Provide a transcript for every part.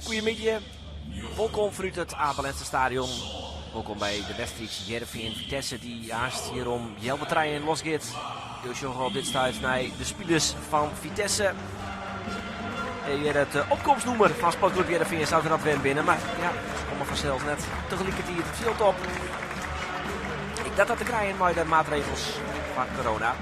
Goeiemiddei. Wolkom fanút it Abe Lenstra Stadion. Wolkom by de wedstriid Hearrenfean-Vitesse dy't aanst hjir om healwei trijen losgiet. Jo sjogge op dit stuit nei de spilers fan Vitesse. En hjir it opkomstnûmer fan Sportklub Hearrenfean sa't we dat wend binne. Mar ja, se komme fansels net tagelikertiid it fjild op. Ek dat hat te krijen mei de maatregels foar corona.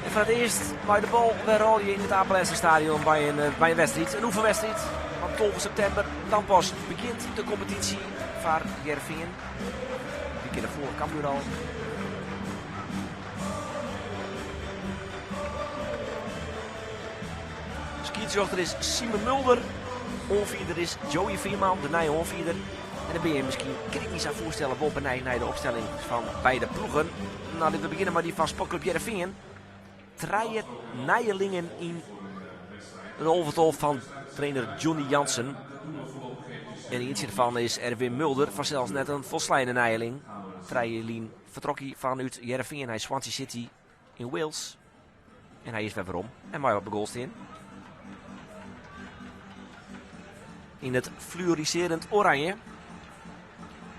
En foar it earst mei de bal wer rôlje yn it Abe Lenstra Stadion by in, eh, by in wedstriid. In oefenwedstriid. Want 12 septimber, dan pas begjint de kompetysje foar Hearrenfean. Dy kear derfoar Cambuur al. Skiedsrjochter is Simon Mulder. Oanfierder is Joey Veerman, de nije oanfierder. En dan binne je miskien, kin ik my sa foarstelle, wol benijd nei de opstelling fan beide ploegen. Nou, litte we begjinne mei dy fan Sportklub Hearrenfean. Trije nijelingen yn it alvetal fan trainer Johnny Jansen. En ientsje derfan is Erwin Mulder, fansels net in folsleine nijeling. Trije jier lyn fertrok hy fanút Hearrenfean nei Swansea City yn Wales. En hy is wer werom en mei op de goal stean. Yn it fluorisearjend oranje.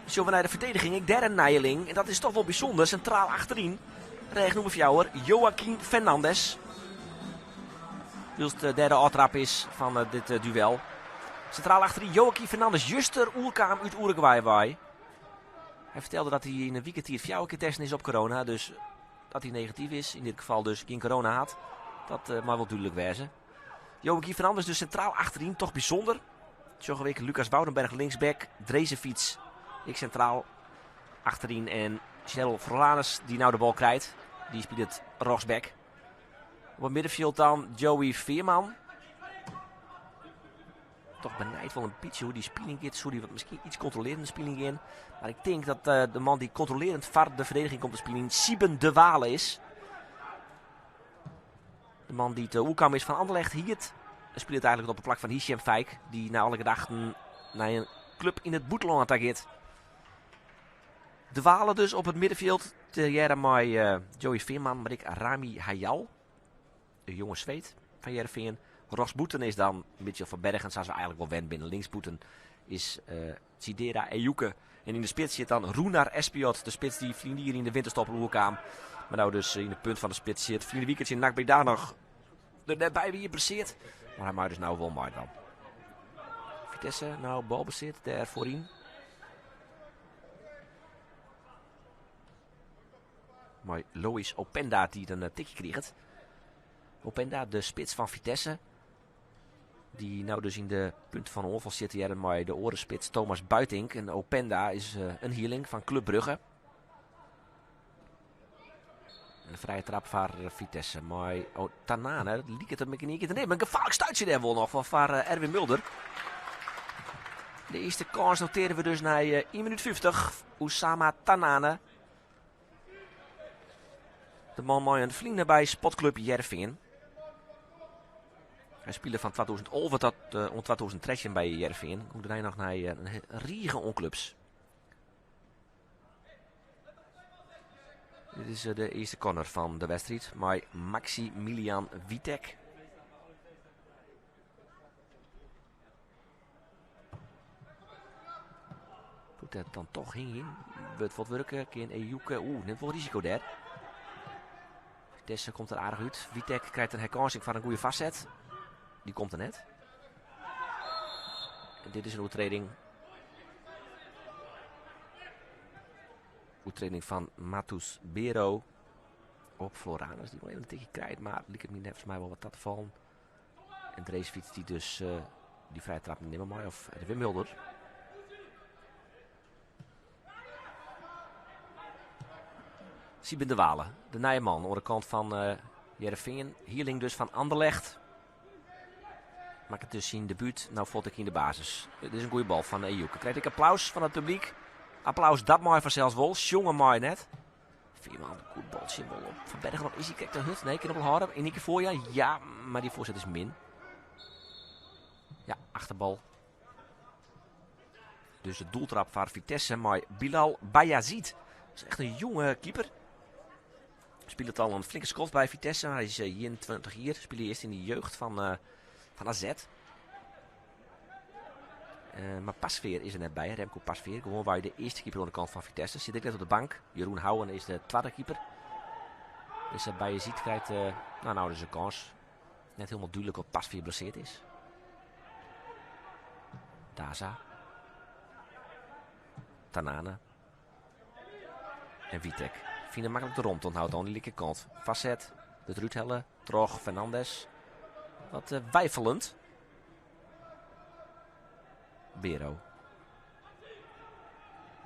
Sjogge we nei de ferdediging, ek dêr in nijeling. En dat is toch wol bysûnder, sintraal achteryn. Rêch nûmer fjouwer, Joaquin Fernandes. Wylst eh, dêr de ôftrap is fan eh, dit eh, duel. Sintraal achteryn Joaquin Fernandes, juster oerkaam út Uruguay wei. Hy fertelde dat hy yn in wike tiid fjouwer kear testen is op corona, dus dat hy negatyf is, yn dit gefal dus gjin corona hat, dat eh, mei wol dúdlik wêze. Joaquin Fernandes dus sintraal achteryn, toch bysûnder. Sjogge we ek Lucas Woudenberg linksback, Dresevic ek sintraal achteryn en Cheryl Floranus dy't no de bal krijt, dy spilet rjochtsback. Op it middenfjild dan Joey Veerman. Toch benijd wol in bytsje hoe't dy spiling giet. Soe dy wat miskien iets kontrolearjende spiling gean. Mar ik tink dat eh, de man dy't kontrolearjend foar de ferdediging komt te spyljen Sieben de Walen is. De man dy't uh, oerkaam is fan Anderlecht hier. Spilet eigenlik op it plak fan Hichem Fijk. Dy't nei alle gedachten nei in klup yn it bûtenlân ta giet. De Walen dus op it middenfjild. Tegearre mei uh, Joey Veerman, mar ek Rami Hayal. De jonge Sweed fan Hearrenfean. Rjochtsbûten is dan Mitchell van Bergen, sa't we eigenlik wol wend binne. Linksbûten is uh, Chidera Ejuke. En yn de spits sit dan Runar Espejord, de spits dy't ferline jier yn de winterstop oerkaam. Mar no dus yn de punt fan de spits sit. Ferline wike tsjin NAC Breda noch der net by wie, blessearre. Mar hy mei dus no wol meidwaan. Vitesse, no balbesit dêr foaryn. Mei Lois Openda dy't in tikje kriget. Openda, de spits fan Vitesse. Dy't no dus yn de punt fan oanfal sit hearre mei de oare spits Thomas Buitink. En Openda is in hierling fan Club Brugge. In frije trap foar Vitesse mei oh, Tanane. Dat liket it yn ien kear te nimmen. In gefaarlik stuitsje dêr wol noch foar Erwin Mulder. De earste kâns notearje we dus nei 1 minút 50. Oussama Tanane. De man mei in ferline by Sportklub Hearrenfean. Hy spile fan 2011 tot uh, oant 2013 by Hearrenfean. Gong dêrnei noch nei in rige oan klups. Dit is de earste corner fan de wedstriid mei Maximilian Wittek. Doe't dat dan toch hingjen. Wurdt wat wurke. Kin Ejuke. Oeh, nimt wol risiko dêr. Vitesse komt der aardich út. Wittek krijt in herkânsing foar in goede foarset. Dy komt der net. En dit is in oertrêding. Oertrêding fan Matus Bero op Floranus. Dy't wol even in tikje krijt, mar liket my neffens my wol wat ta te fallen. En Dresevic dy't dus uh, dy frije trap nimme mei, of Erwin Mulder. Sieben de Walen, de nije man oan de kant fan uh, Hearrenfean. Hierling dus fan Anderlecht. Makket dus syn debút, no fuort ek yn de basis. Dit is in goede bal fan Ejuke. Krijt ek applaus fan it publyk. Applaus, dat mei fansels wol. Sjonge mei net. Veerman, goed baltsje wol op Van Bergen. Of is hy krekt te hurd? Nee, kin him wol hâlde. Yn ien kear foar, ja. Ja, mar dy foarset is min. Ja, achterbal. Dus de doeltrap foar Vitesse mei Bilal Bayazid. Dat is echt in jonge keeper. Spilet al in flinke skoft by Vitesse. Hy is 21 jier. Spile earst yn de jeugd fan, fan AZ. Mar Pasveer is der net by. Remco Pasveer, gewoanwei de earste keeper oan de kant fan Vitesse. Sit ek net op de bank. Jeroen Houwen is de twadde keeper. Dus Bayezid krijt nou, nou dus in kâns. Net hielendal dúdlik oft Pasveer blessearre is. Daza. Tanane. En Witek. Fine maklik de romte, hâldt oan de linkerkant. Foarset, wurdt derút helle troch Fernandes. Wat wifelend. Bero.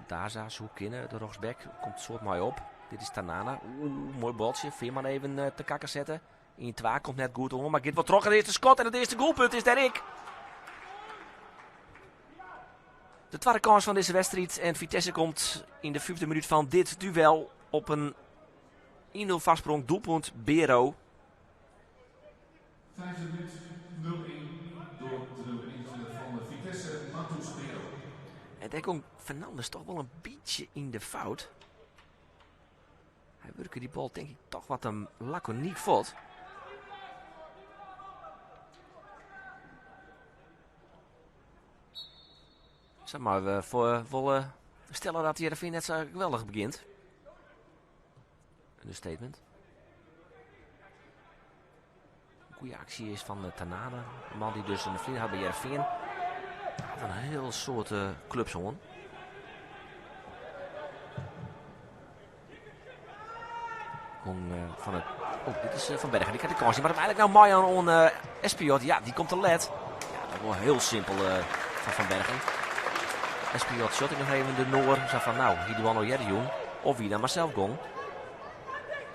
Daza soe kinne, de rjochtsback. Komt soad mei op. Dit is Tanane. Oeh, moai baltsje. Veerman even te kakken sette. 1-2 komt net goed oan, mar giet wol troch. It earste skot en it earste doelpunt is dêr ek. De twadde kâns fan dizze wedstriid. En Vitesse komt yn de fyfde minút fan dit duel op in 1-0 foarsprong. Doelpunt Bero. Vijfde minuut 0-1 door de nummer 21 van de Vitesse, Matus Bero. En dêr komt Fernandes toch wol in bytsje yn de fout. Hy wurke dy bal tink ik toch wat in lakonyk fuort. Sa mar we foar wolle stelle dat Hearrenfean net sa geweldich begjint. Een statement. Goede aksje is fan Tanane. De man dy't dus in ferline hat by Hearrenfean. Hat in hiel soad klups oan. Gong fan it. Oh, dit is Van Bergen. Dy krijt de kâns. Dy moat him eigenlik no meijaan oan Espejord. Ja, dy komt te let. Ja, dat is wol hiel simpel fan Van Bergen. Espejord sjocht ek noch even de Noar. Sa fan, no, hie dy bal no earder jûn. Of wie dan mar sels gong.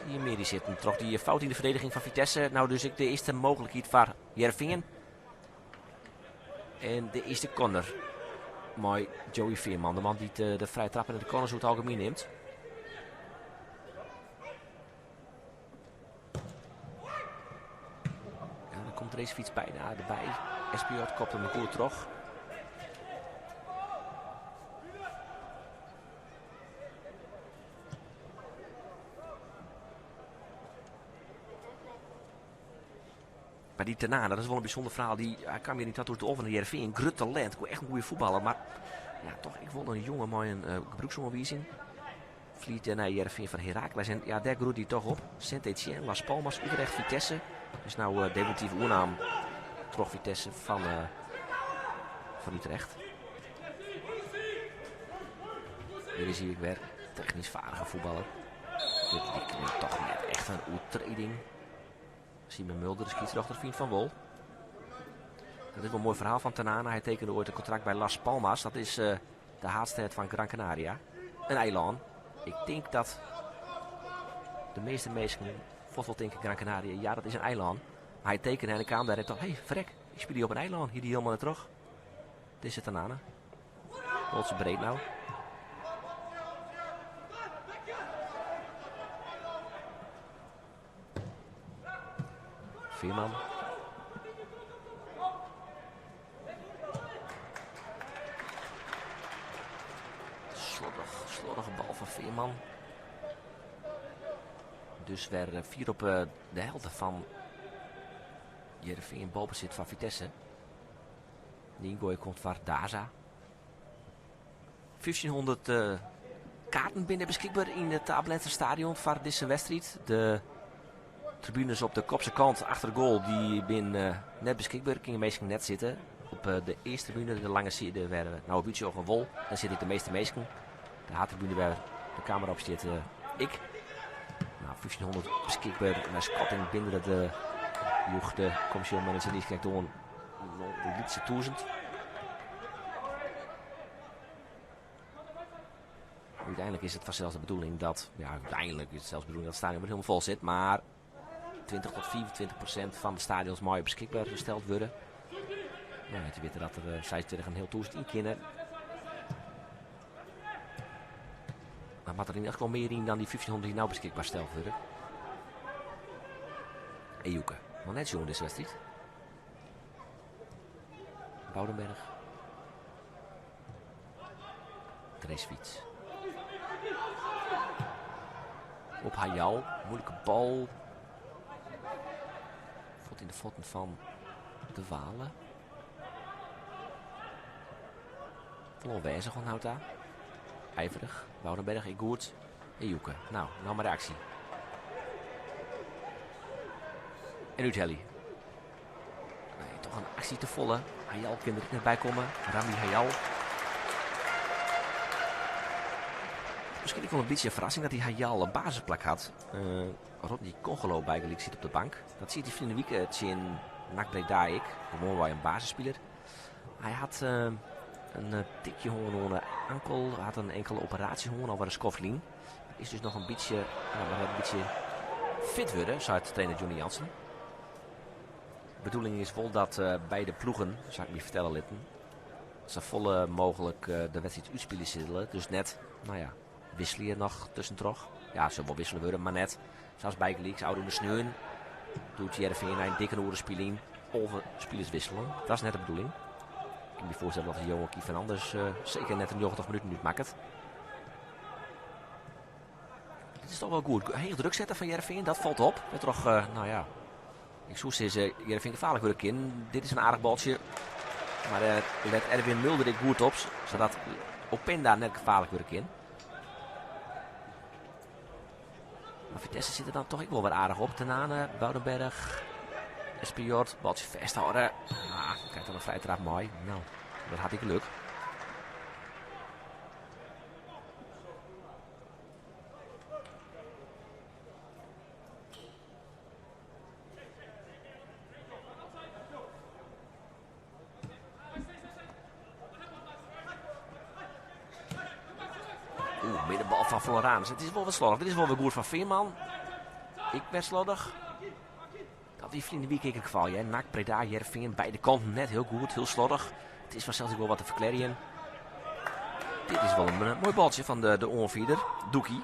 Dy mear dy sitten troch dy fout yn de ferdediging fan Vitesse. No dus ek de earste mooglikheid foar Hearrenfean. En de earste corner mei Joey Veerman. De man dy't de frije trappen en de corners oer it algemien nimt. Ja, dan komt racefiets bijna derby. Espejord kopt him goed troch. Mar dy Tanane, dat is wol in bysûnder ferhaal. Dy, hy kaam hjir yn 2011 nei Hearrenfean. Grut talint, echt in goede fuotballer. Mar ja, toch ek wol in jonge mei in gebrûksoanwizing. Flieht dêrnei Hearrenfean fan Heracles. En ja, dêr groeide hy toch op. Saint-Étienne, Las Palmas, Utrecht, Vitesse. Is no definityf oernaam troch Vitesse fan Utrecht. Hjir is hy ek wer. Technysk feardige fuotballer. Dit liket my toch net echt in oertreding. Simon Mulder, de skiedsrjochter, fynt fan wol. Dat is wol in moai ferhaal fan Tanane. Hy tekene oait in kontrakt by Las Palmas. Dat is de haadstêd fan Gran Canaria. In eilân. Ik tink dat de measte minsken fuort wol tinke Gran Canaria, ja dat is in eilân. Mar hy tekene en hy kaam dêr en tocht, hé, frek, ik spylje op in eilân. Hie dy hielendal net troch. Dizze Tanane. Boltsje breed no. Veerman. Slordig, slordige bal fan Veerman. Dus wer fier op de helte fan Hearrenfean balbesit fan Vitesse. De yngoai komt foar Daza. 1500 kaarten binne beskikber yn it Abe Lenstra Stadion foar dizze wedstriid. De tribunes op de kopse kant achter de goal dy binne net beskikber, kinne minsken net sitte. Op de earste tribune, de lange side, wêr we no op útsjogge wol, dêr sitte ek de measte minsken. De haadtribune wêr de kamera op stiet ek. No, 1500 beskikber. Nei skatting binne der, joech de kommersjeel manager niiskrekt oan, in lytse tûzend. Uteinlik is it fansels de bedoeling dat, ja, úteinlik is it sels de bedoeling dat it stadion wer hielendal fol sit, mar 20 tot 25% fan de stadions meie beskikber steld wurde. Ja, je witte dat der 26 in hiel tûzend yn kinne. Mar moat der yn elk gefal mear yn dan dy 1500 dy't no beskikber steld wurde. Ejuke, noch net sjoen dizze wedstriid. Woudenberg. Dreesfiets. Op Hayal. Moeilijke bal. Valt in de voeten van de Walen. Wol oanwêzich oant no ta. Ijverig. Woudenberg ek goed. En Joeke. Nou, no mar de aksje. En úthelje. Nee, toch in aksje te folle. Hayal kin der ek net by komme. Rami Hayal. Miskien ek wol in bytsje in ferrassing dat dy Hayal in basisplak hat. Uh, Rodney Kongolo bygelyks sit op de bank. Dat siet hy ferline wike tsjin NAC Breda ek. Gewoanwei in basisspiler. Hy hat uh, in eh, tikje hân oan de ankel, hat in inkelde operaasje hân alwer in skoft lyn. Is dus noch in bytsje, nou, in bytsje fit wurde, seit trainer Johnny Jansen. Bedoeling is wol dat uh, beide ploegen, sa ik my fertelle litten, safolle mooglik uh, de wedstriid útspylje sille. Dus net, no ja, wisselje noch tuskentroch. Ja, sil wol wissele wurde, mar net sa as bygelyks ôfrûne sneon. Doe't Hearrenfean nei in dikke oere spyljen 11 spilers wisselen. Dat is net de bedoeling. Ik kin my foarstelle dat Joaquin Fernandes uh, seker net de 90 minuten útmakket. Dit is toch wel goed. Heech druk setten fan Hearrenfean, dat falt op. Wêrtroch, uh, no ja, ik soe sizze, Hearrenfean gefaarlik wurde kin. Dit is in aardich baltsje. Mar uh, let Erwin Mulder ek goed op, sadat Openda net gefaarlik wurde kin. Mar Vitesse sit der dan toch ek wol wer aardich op. Tannane, Woudenberg, Espejord, baltsje fêsthâlde. Ah, krijt dan in frije trap mei. No, dat hat hy geluk. Oeh, middenbal fan Floranus. It is wol wat sloddich. Dit is wol wer goed fan Veerman. Ek wer sloddich. Dat wie ferline wike ek it gefal. Ja. NAC, Breda, Hearrenfean, beide kanten net hiel goed, hiel sloddich. It is fansels ek wol wat te ferklearjen. Dit is wol in eh, moai baltsje fan de, de oanfierder, Doekhi.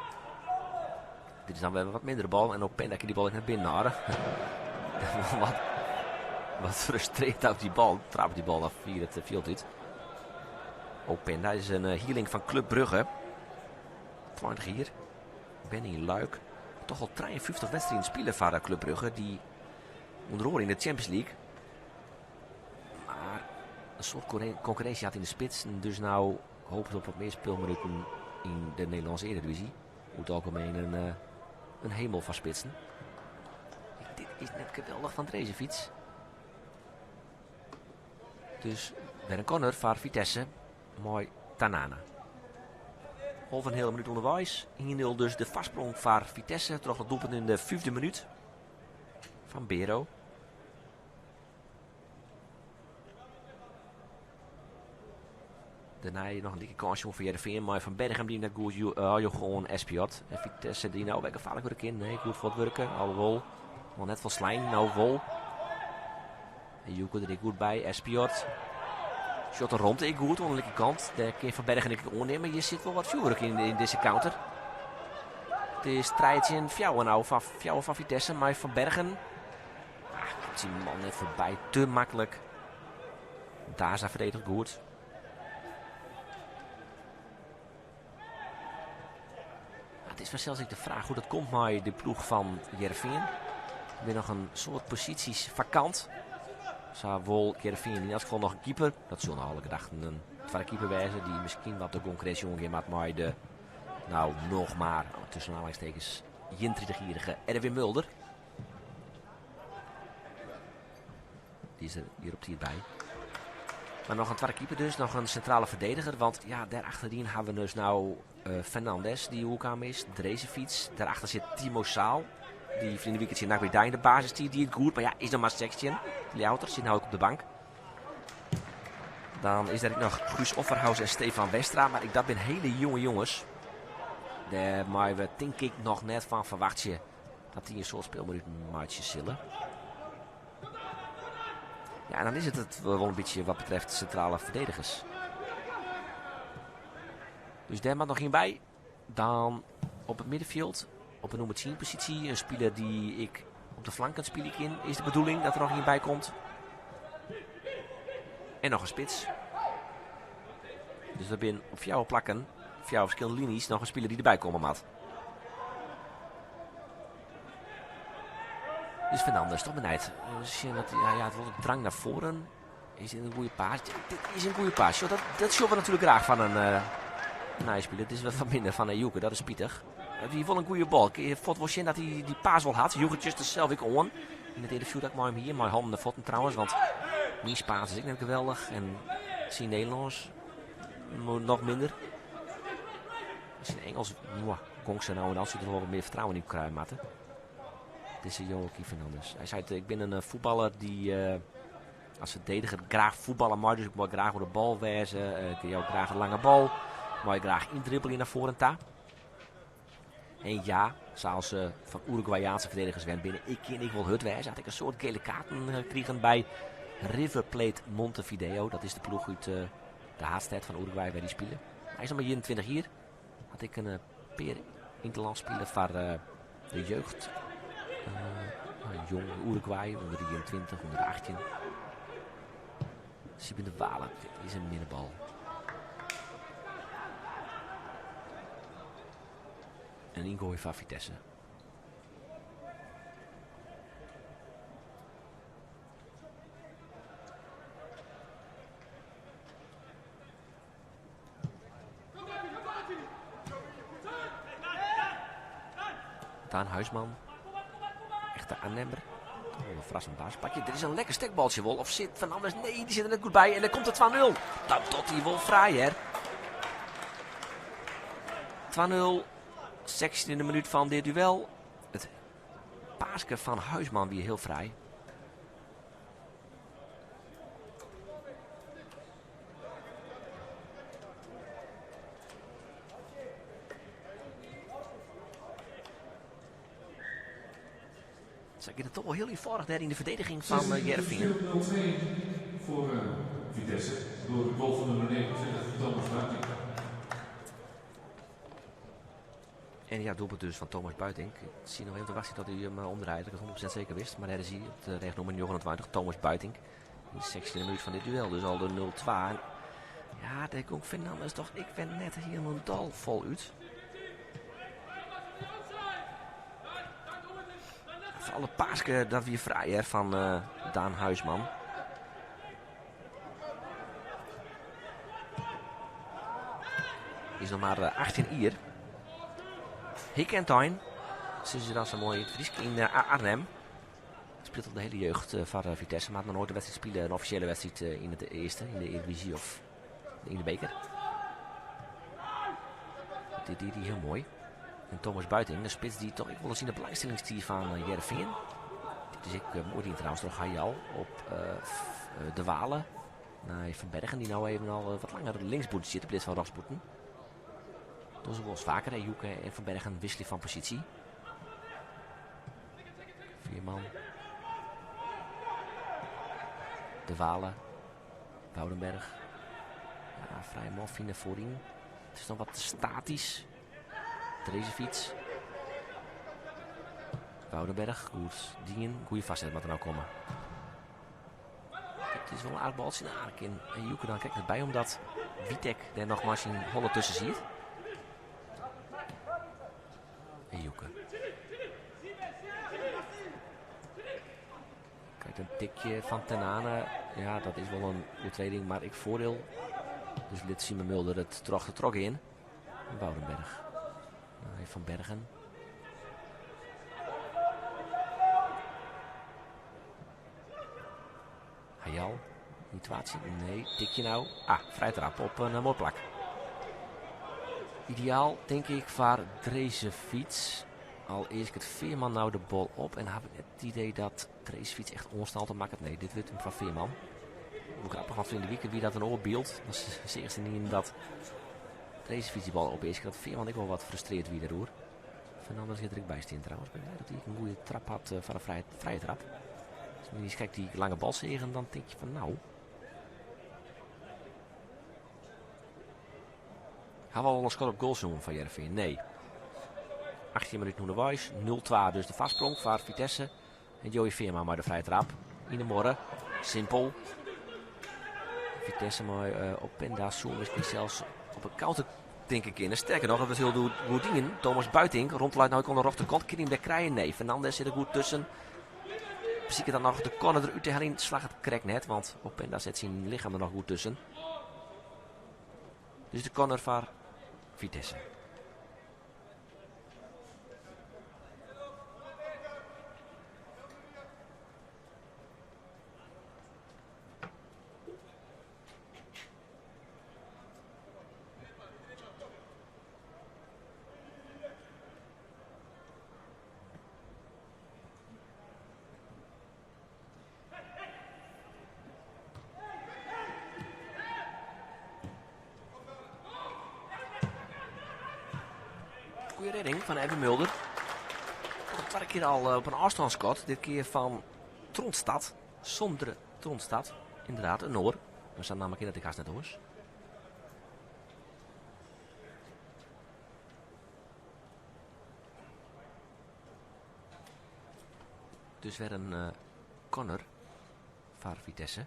Dit is dan wer wat mindere bal en Openda kin dy bal ek net binnenhâlde. wat, wat frustreerd op dy bal. Trapt dy bal dan fier it fjild út. Openda is in eh, hierling fan Club Brugge. 20 jier. Berne yn Luik. Toch al 53 wedstriden spile foar Club Brugge. Dy ûnder oare yn de Champions League. Mar in soad konkurrinsje hat yn de spits. Dus no hopet op wat mear spylminuten yn de Nederlânske Eredivisie. Oer it algemeen in, eh, in hemel fan spitsen. Dit is net geweldich fan Dresevic. Dus wer in corner foar Vitesse mei Tannane. Half in heale minút ûnderweis. 1-0 dus de foarsprong foar Vitesse troch it doelpunt yn de fyfde minút fan Bero. Dêrnei noch in dikke kâns foar Hearrenfean mei Van Bergen dy't net goed ôfjoech oan Espejord. En Vitesse dy't no wer gefaarlik wurde kin. Nee, goed fuortwurke. Alhoewol, noch net folslein. No wol. En Joeke der ek goed by. Espejord. Sjocht de romte ek goed oan de linkerkant. Dêr kin Van Bergen ek oannimme. Hjir sit wol wat fjoerwurk yn, yn dizze counter. It is trije tsjin fjouwer no fan fjouwer fan Vitesse mei Van Bergen. Ah, komt syn man net foarby. Te maklik. Daza ferdediget goed. It is fansels ek de fraach hoe't dat komt mei de ploech fan Hearrenfean. Der binne noch in soad posysjes fakant. Sa wol Hearrenfean yn elts gefal noch in keeper. Dat sil nei alle gedachten in twadde keeper wêze dy't miskien wat de konkurrinsje oangean moat mei de, nou, noch mar, tusken oanhalingstekens, 31-jierrige Erwin Mulder. Dy is der hjir op tiid by. Mar noch in twadde keeper dus, noch in sintrale ferdediger. Want ja, dêr achteryn ha we dus no uh, Fernandes, dy't oerkaam is. Dresevic. Daarachter sit Timo Zaal. Dy't ferline wike tsjin NAC Breda yn de basis stie, die it goed. Mar ja, is noch mar 16. Ljouwerter sit no ek op de bank. Dan is der ek noch Guus Offerhaus en Stefan Westra. Mar ek dat binne hiele jonge jonges. Dêr meie we tink ik noch net fan ferwachtsje dat dy in soad spylminuten meitsje sille. Ja, en dan is it it wol in bytsje wat betreft sintrale ferdedigers. Dus dêr moat noch ien by. Dan op it middenfjild, op de nûmer 10 posysje, in spiler dy't ek op de flanken spylje kin, is de bedoeling dat der noch ien by komt. En noch in spits. Dus der binne op fjouwer plakken, fjouwer ferskillende linys, noch in spiler dy't derby komme moat. Dus Fernandes toch benijd. Sjen dat ja, ja, het wordt een drang naar voren. Is dit een goede paas? Ja, dit is een goede paas. Dat, dat zien we natuurlijk graag van een uh, speler. Het is wat minder van Joeke, dat is spitich. Het is wel een goede bal. Ik vond wel zien dat hij die paas wel had. Joeke just er zelf ik on. In het interview dat ik hem hier, mijn handen de voeten trouwens. Want mijn Spaans is ik net geweldig. En zijn Nederlands nog minder. Zijn Engels, mwah, kon ze nou en dan zit er wel wat meer vertrouwen in kruimatten. Dit is Joaquin Fernandes. Hij zei, ik ben een eh, voetballer die uh, als verdediger graag voetballen maar. Dus ik wil graag voor de bal wezen. Uh, ik wil graag een lange bal. Maar ik graag indribbelen naar voren ta. En ja, zoals uh, van Uruguayaanse verdedigers wend binnen. Ik ken ik wil hut wijzen. Had ik een soort gele kaarten gekregen bij River Plate Montevideo. Dat is de ploeg uit uh, de haatstad van Uruguay waar die spelen. Hij is nog maar 21 hier. Had ik een uh, peer interland spelen voor de jeugd. Jong Uruguay, onder de 23, onder de 18. Sieben de Walen, dit is een middenbal. Een ingooi van Vitesse. Daan Huisman. Echte aannemer. Oh, een verrassend basispakje. Dit is een lekker stekbaltje, Wol. Of zit Fernandes? Nee, die zit er net goed bij. En dan komt het 2-0. Dat tot hij wel fraai, hè. 2-0. 16e minuut van dit duel. Het paaske van Huisman weer heel vrij. Ze het toch wel heel eenvoudig daar in de verdediging van uh, Heerenveen. 0-2 voor Vitesse door de goal van nummer 29 Thomas Buitink. En ja, doelpunt dus van Thomas Buitink. Ik zie nog even te wachten tot hij hem omdraait. Dat ik het 100% zeker wist. Maar daar is hij op de rechtnummer 29, Thomas Buitink. In de 16e minuut van dit duel. Dus al de 0-2. Ja, daar komt Fernandes toch. Ik ben net helemaal dal vol uit. Voor alle paaske dat weer vrij hè, van Daan Huisman. Is nog maar 18 hier. Hikentijn. Ze is dan zo mooi het Fries in Arnhem. Speelt al de hele jeugd van Vitesse. Maar had nog nooit een wedstrijd spelen. Een officiële wedstrijd in het eerste. In de Eredivisie of in de beker. Dit deed hij heel mooi. En Thomas Buiting, de spits die toch ik wil zien de belangstellingstier van Heerenveen. Dit is ik mooi die trouwens nog Hayal op de Walen. Naar Van Bergen die nou even al wat langer linksboet zit op dit van Rosboeten. Dat is wel eens vaker, hè, Joeke en Van Bergen wisselen van positie. Veerman. De Walen. Woudenberg. Ja, vrij morfine voorin. Het is nog wat statisch. Drezefiets. Woudenberg, goed. Dingen, goede vastzet moet er nou komen. Het is wel een aardig baltje naar Arkin. En Joeke dan kijkt erbij omdat Witek er nogmaals in Holle tussen ziet. En Joeke. Kijk, een tikje van Tenane. Ja, dat is wel een overtreding, maar ik voordeel. Dus lid Simon Mulder het trok de trok in. Woudenberg. Van Bergen. Hayal. Situatie. Nee, tikje nou. Ah, vrij trap op een mooi plak. Ideaal, denk ik, voor Drezefiets. Al eerst het Veerman nou de bal op. En heb ik net het idee dat Drezefiets echt onstal te maken. Nee, dit wordt hem van Veerman. Hoe grappig, want in de weekend wie dat een oorbeeld. Dat is de eerste niet in dat Drezefiets die bal op is. Dat Veerman ik wel wat frustreerd wie daardoor. Fernandes zit er ook bij staan trouwens. Ik ben blij dat hij een goede trap had van een vrije trap. Als je eens kijkt die lange bal zegen, dan denk je van nou. Gaan we al een schot op goal zoeken van Heerenveen? Nee. 18 minuten onderwijs. 0-2 dus de vastsprong voor Vitesse. En Joey Veerman maar de vrije trap. In de morgen. Simpel. Vitesse maar op Penda Soer misschien zelfs op een counter denk ik in. En sterker nog, dat was heel goed dingen. Thomas Buitink rondluidt nou ook onder de rechterkant. Kan hij hem daar krijgen? Nee. Fernandes zit er goed tussen. Besiket dan noch de corner derút te heljen. Slagget krekt net, want Openda set syn lichem der noch goed tusken. Dus de corner foar Vitesse. Goede redding van Erwin Mulder. De tweede keer al op een afstandsschot. Dit keer van Tronstad. Sondre Tronstad. Inderdaad, een Noor. Maar zijn naam ken ik haast net hoor. Dus weer een corner voor Vitesse.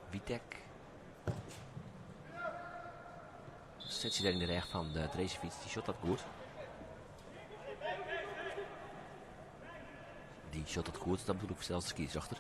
Witek. Zet ze daar in de reg van de Dresevic. Die shot dat goed. Die shot dat goed, dat bedoel ik zelfs de scheidsrechter.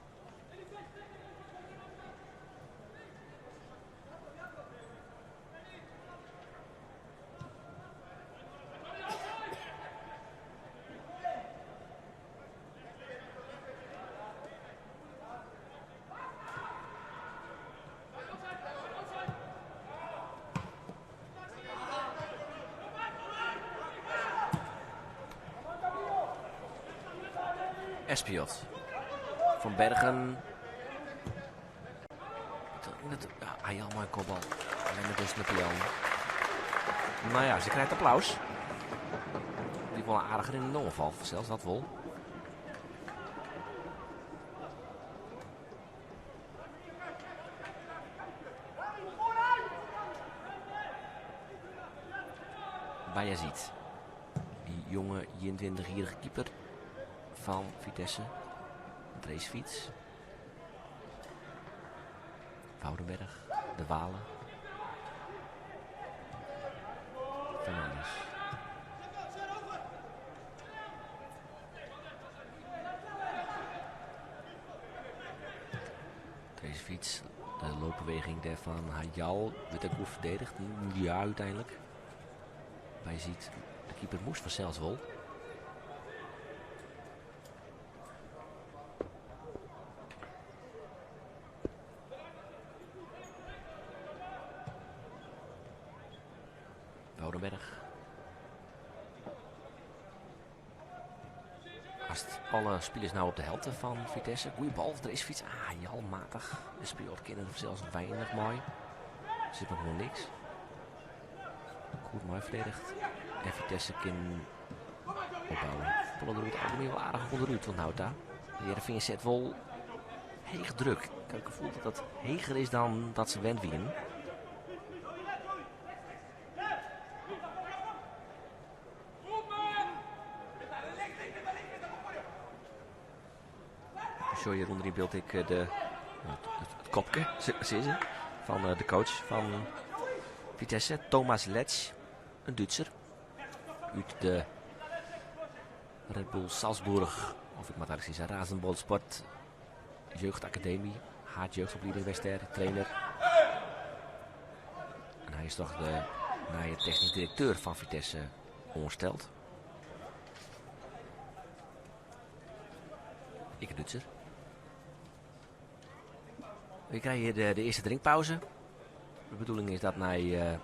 Espiot. Van Bergen. Ja, hij had maar een kopbal. Alleen dus de pion. Nou ja, ze krijgt applaus. Die wel aardiger in de ongeval, zelfs dat wel. Bayazit. Die jonge 21-jarige keeper van Vitesse. Racefiets. Woudenberg, De Walen. Fernandes. Deze fiets, de loopbeweging daarvan Hayal, werd ook goed verdedigd. Ja, uiteindelijk. Maar je ziet, de keeper moest vanzelfs wel. Woudenberg. Haast alle spelers nou op de helft van Vitesse. Goeie bal, er is fiets. Ah, jalmatig. De speelt kennen zelfs weinig mooi. Er zit nog gewoon niks. Goed mooi verdedigd. En Vitesse kan opbouwen. Pollen er het algemeen wel aardig onderuit, want nou daar. De Heerenveen zet wel heeg druk. Ik heb het gevoel dat dat heger is dan dat ze wend winnen. Zo hier onder in beeld ik het kopje, zie ze, van de coach van Vitesse, Thomas Letsch, een Duitser. Uit de Red Bull Salzburg, of ik moet eigenlijk zeggen RasenBallsport Jeugdacademie, haard jeugdopleiding Wester, trainer. En hij is toch de nieuwe technisch directeur van Vitesse ongesteld. Ik een Duitser. We krijgen hier de eerste drinkpauze. De bedoeling is dat naar de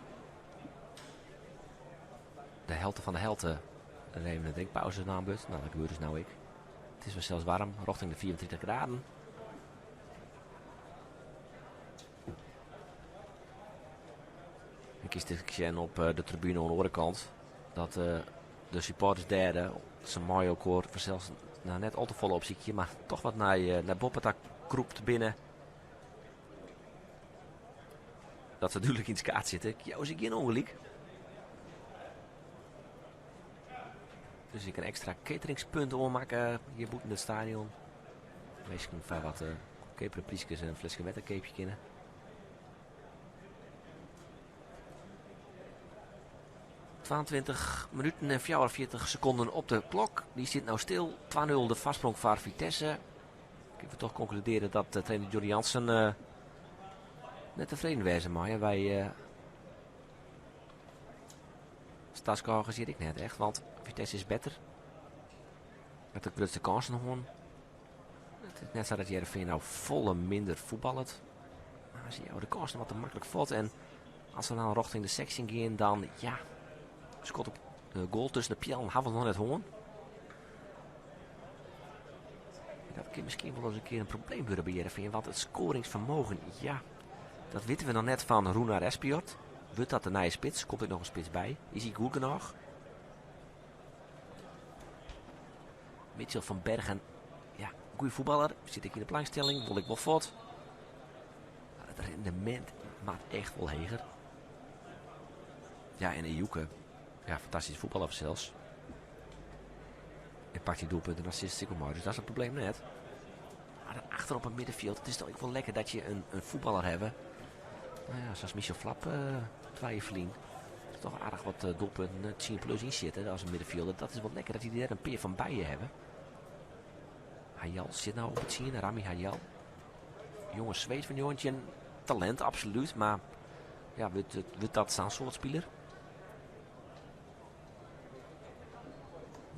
helte van de helte even een drinkpauze aanbod. Nou, dat gebeurt dus nou ik. Het is wel zelfs warm, richting de 24 graden. Ik kies dit keer op de tribune aan de andere kant. Dat de supporters derde, zijn mooi ook hoor, zelfs nou, net al te volle opziekje, maar toch wat naar Boppeta kroept binnen. Dat ze natuurlijk in het kaart zitten. Jou zie ik geen ongeluk. Dus ik een extra cateringspunt oormaken hier boeten in het stadion. Misschien van wat goedkopere priesjes en een flesje wetterkeepje kennen. 22 minuten en 44 sekonden op de klok. Dy stiet no stil. 2-0 de foarsprong foar Vitesse. Kinne we toch konkludearje dat eh, trainer Johnny Jansen eh, net tefreden wêze mei. En wy uh, taskôgers hjir ek net echt, want Vitesse is better. Hat de grutste kânsen hân. It is net sa dat Hearrenfean no folle minder fuotballet. Mar se jouwe de kânsen wat te maklik fuort. En as se dan rjochting de 16 gean, dan ja, skot op de goal tusken de peallen hawwe we noch net hân. Dat kin miskien wol ris in kear in probleem wurde by Hearrenfean, want it skoaringsfermogen, ja, dat witte we noch net fan Runar Espejord. Wurdt dat de nije spits? Komt der noch in spits by? Is hy goed genôch? Mitchell van Bergen, ja, goede fuotballer. Sit ek yn de belangstelling, wol ek wol fuort. Mar it rendemint moat echt wol heger. Ja, en Ejuke, ja, fantastyske fuotballer sels. En pakt dy doelpunten en assists ek wol mei, dus dat is it probleem net. Mar dan achter op it middenfjild, it is toch ek wol lekker dat je in fuotballer hawwe. No ja, sa as Michel Vlap 2 jier ferlyn. Der toch aardich wat doelpunten, 10 plus yn sitte as in middenfjilder. Dat is wol lekker dat dy dêr in pear fan by je hawwe. Hajal sit no op it tsien, Rami Hajal. Jonge Sweed fan 19, talint absolút, mar ja, wurdt dat sa'n soart spiler?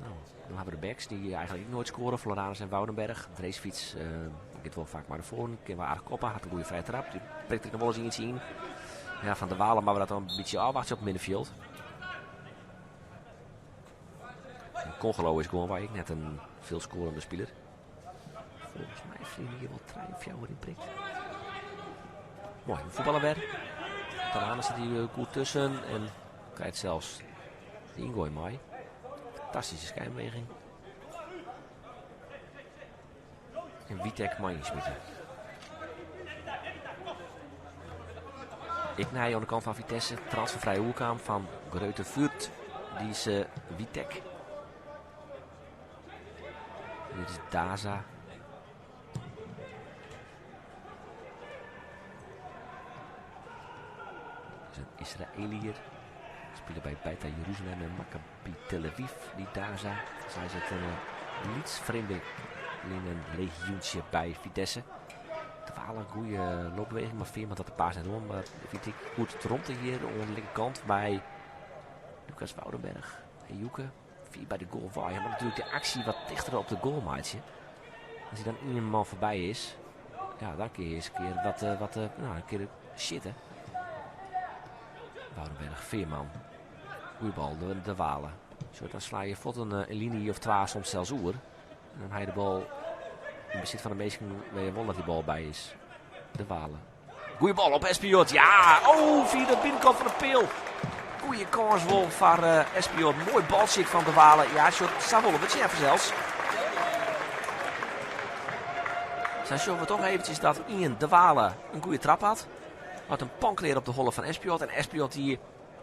No, dan hawwe we de backs dy't eigentlik ek noait skoare, Floranus en Woudenberg. Dresevic giet wol faak mei nei foaren, kin wol aardich koppe, hat in goede frije trap. Dy prikt der noch wol ris ientsje yn. Ja, Van der Walen moatte we dat dan in bytsje ôfwachtsje op it middenfjild. En Kongolo is gewoanwei ek net in veel skorende spiler. Folgens my ferline jier wol 3 of 4 yn prikt. Moai, we fuotballe wer. Tanane sit hjir goed tusken en krijt sels de yngoai mei. Fantastyske skynbeweging. En Witek mei ynsmite. Ek nij oan de kant fan Vitesse, transferfrij oerkaam fan Greuther Fürth. Dy is Witek. Dit is Daza. Dat is in Israëliër. Spile by Beitar Jeruzalem en Maccabi Tel Aviv, dy Daza. Dus hy sit in lyts frjemdlingenlegioentsje by Vitesse. De Walen, goede loopbeweging, mar Veerman hat de paas net oan. Mar fynt ik goed romte hjir oan de linkerkant by Lucas Woudenberg en Joeke. Fier by de goal wei. Hy moat natuerlik de aksje wat tichter op de goal meitsje. As hy dan ien man foarby is, ja, dan kin je ris in kear wat, eh, wat, eh, no, in kear sjitte. Woudenberg, Veerman. Goeie bal, de Walen. Zo, dan sla je fuort in liny of twa soms sels oer. En dan ha je de bal yn besit fan de minsken wêr je wol dat dy bal by is. De Walen. Goeie bal op Espejord. Ja, oh, fia de binnenkant fan de peal. Goeie kâns wol foar uh, Espejord. Moai baltsje fan De Walen. Ja, sjoch, sa wolle we it sjen fansels. Sa sjogge we toch eventsjes dat ien De Walen in goede trap hat. Hat in panklear op de holle fan Espejord. En Espejord die,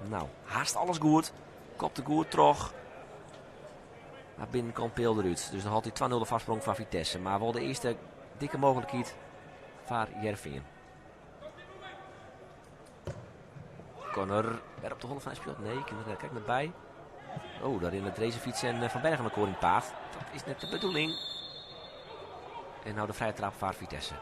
no, hast alles goed. Kopte goed troch. Mar binnenkant peal derút. Dus dan hâldt hy 2-0 de foarsprong foar Vitesse. Mar wol de earste dikke mooglikheid foar Hearrenfean. Corner, wer op de holle fan Espejord. Nee, kin der krekt net by. Oh, daar rinne Dresevic en eh, Van Bergen elkoar yn it paad. Dat is net de bedoeling. En no de frije trap foar Vitesse.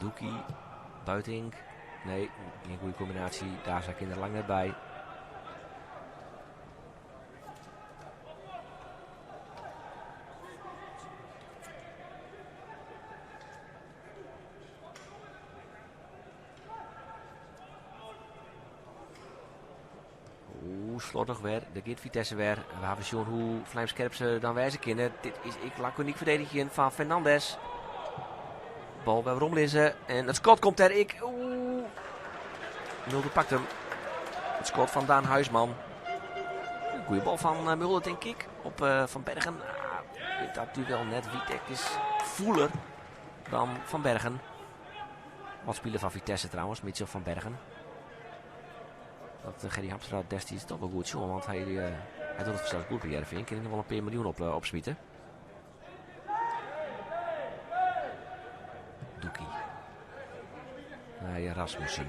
Doekhi, Buitink. Nee, gjin goede kombinaasje. Daza kin der lang net by. Oeh, sloddich wer. Dêr giet Vitesse wer. We hawwe sjoen hoe vlijmskerp se dan wêze kinne. Dit is ek lakonyk ferdedigjen fan Fernandes. Bal wer weromlizze. En it skot komt der ek. Oeh. Mulder pakt him. It skot fan Daan Huisman. Goede bal fan eh, Mulder, tink ik. Op eh, Van Bergen. Ah, Wint dat duel net. Witek is fûler dan Van Bergen. Wat spiler fan Vitesse trouwens, Mitchell van Bergen. Dat Gerry Hamstra destiids toch wel goed sjoen, want hy, hy docht it fansels goed by Hearrenfean. Kin ek noch wol in pear miljoen op, opsmite. Doekhi. Nei Rasmussen.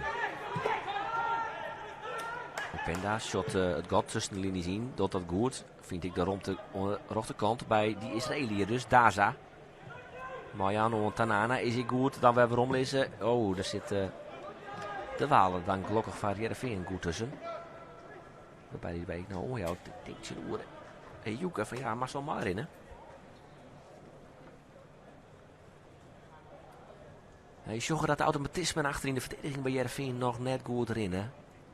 Openda sjocht it gat tusken de linys yn. Docht dat goed. Fynt ek de romte oan de rjochterkant by dy Israëliër dus, Daza. Marjan oan Tanana is ek goed. Dan wer weromlizze. Oh, dêr sit De Waele dan gelokkich foar Hearrenfean goed tusken. Wêrby dy by ek no oanjout, ik tink tsjinoer Ejuke fan ja, moatst wol meirinne. Je sjogge dat de automatismen achter yn de ferdediging by Hearrenfean noch net goed rinne.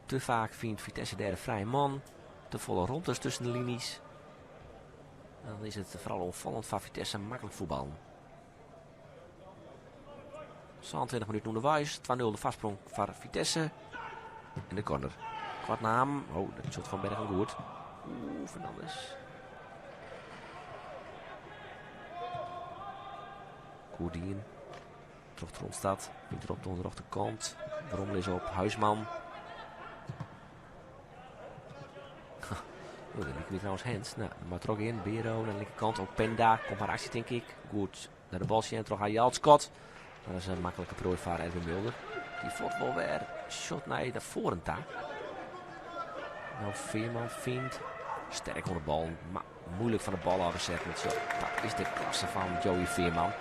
Te faak fynt Vitesse dêr de frije man. Te folle romtes tusken de linys. Dan is it foaral oanfallend foar Vitesse maklik fuotballen. 27 minuten ûnderweis, 2-0 de foarsprong foar Vitesse. En de corner. Koart naam. Oh, dat sjocht Van Bergen goed. Oeh, Fernandes. Goed dien. Troch Tronstad. Fynt er op de rjochterkant. Weromlizze op Huisman. Oh, dat liket my trouwens hands. Nou, moat der ek yn. Bero naar de linkerkant. Openda komt mar aksje, tink ik. Goed naar de bal sjen troch Ajaltskot. Dat is in maklike proai foar Erwin Mulder. Dy fuort wol wer shot nei de foaren ta. Nou, Veerman fynt sterk oan de bal, mar moeilik fan de bal ôf te setten. Zo, dat is de klasse fan Joey Veerman.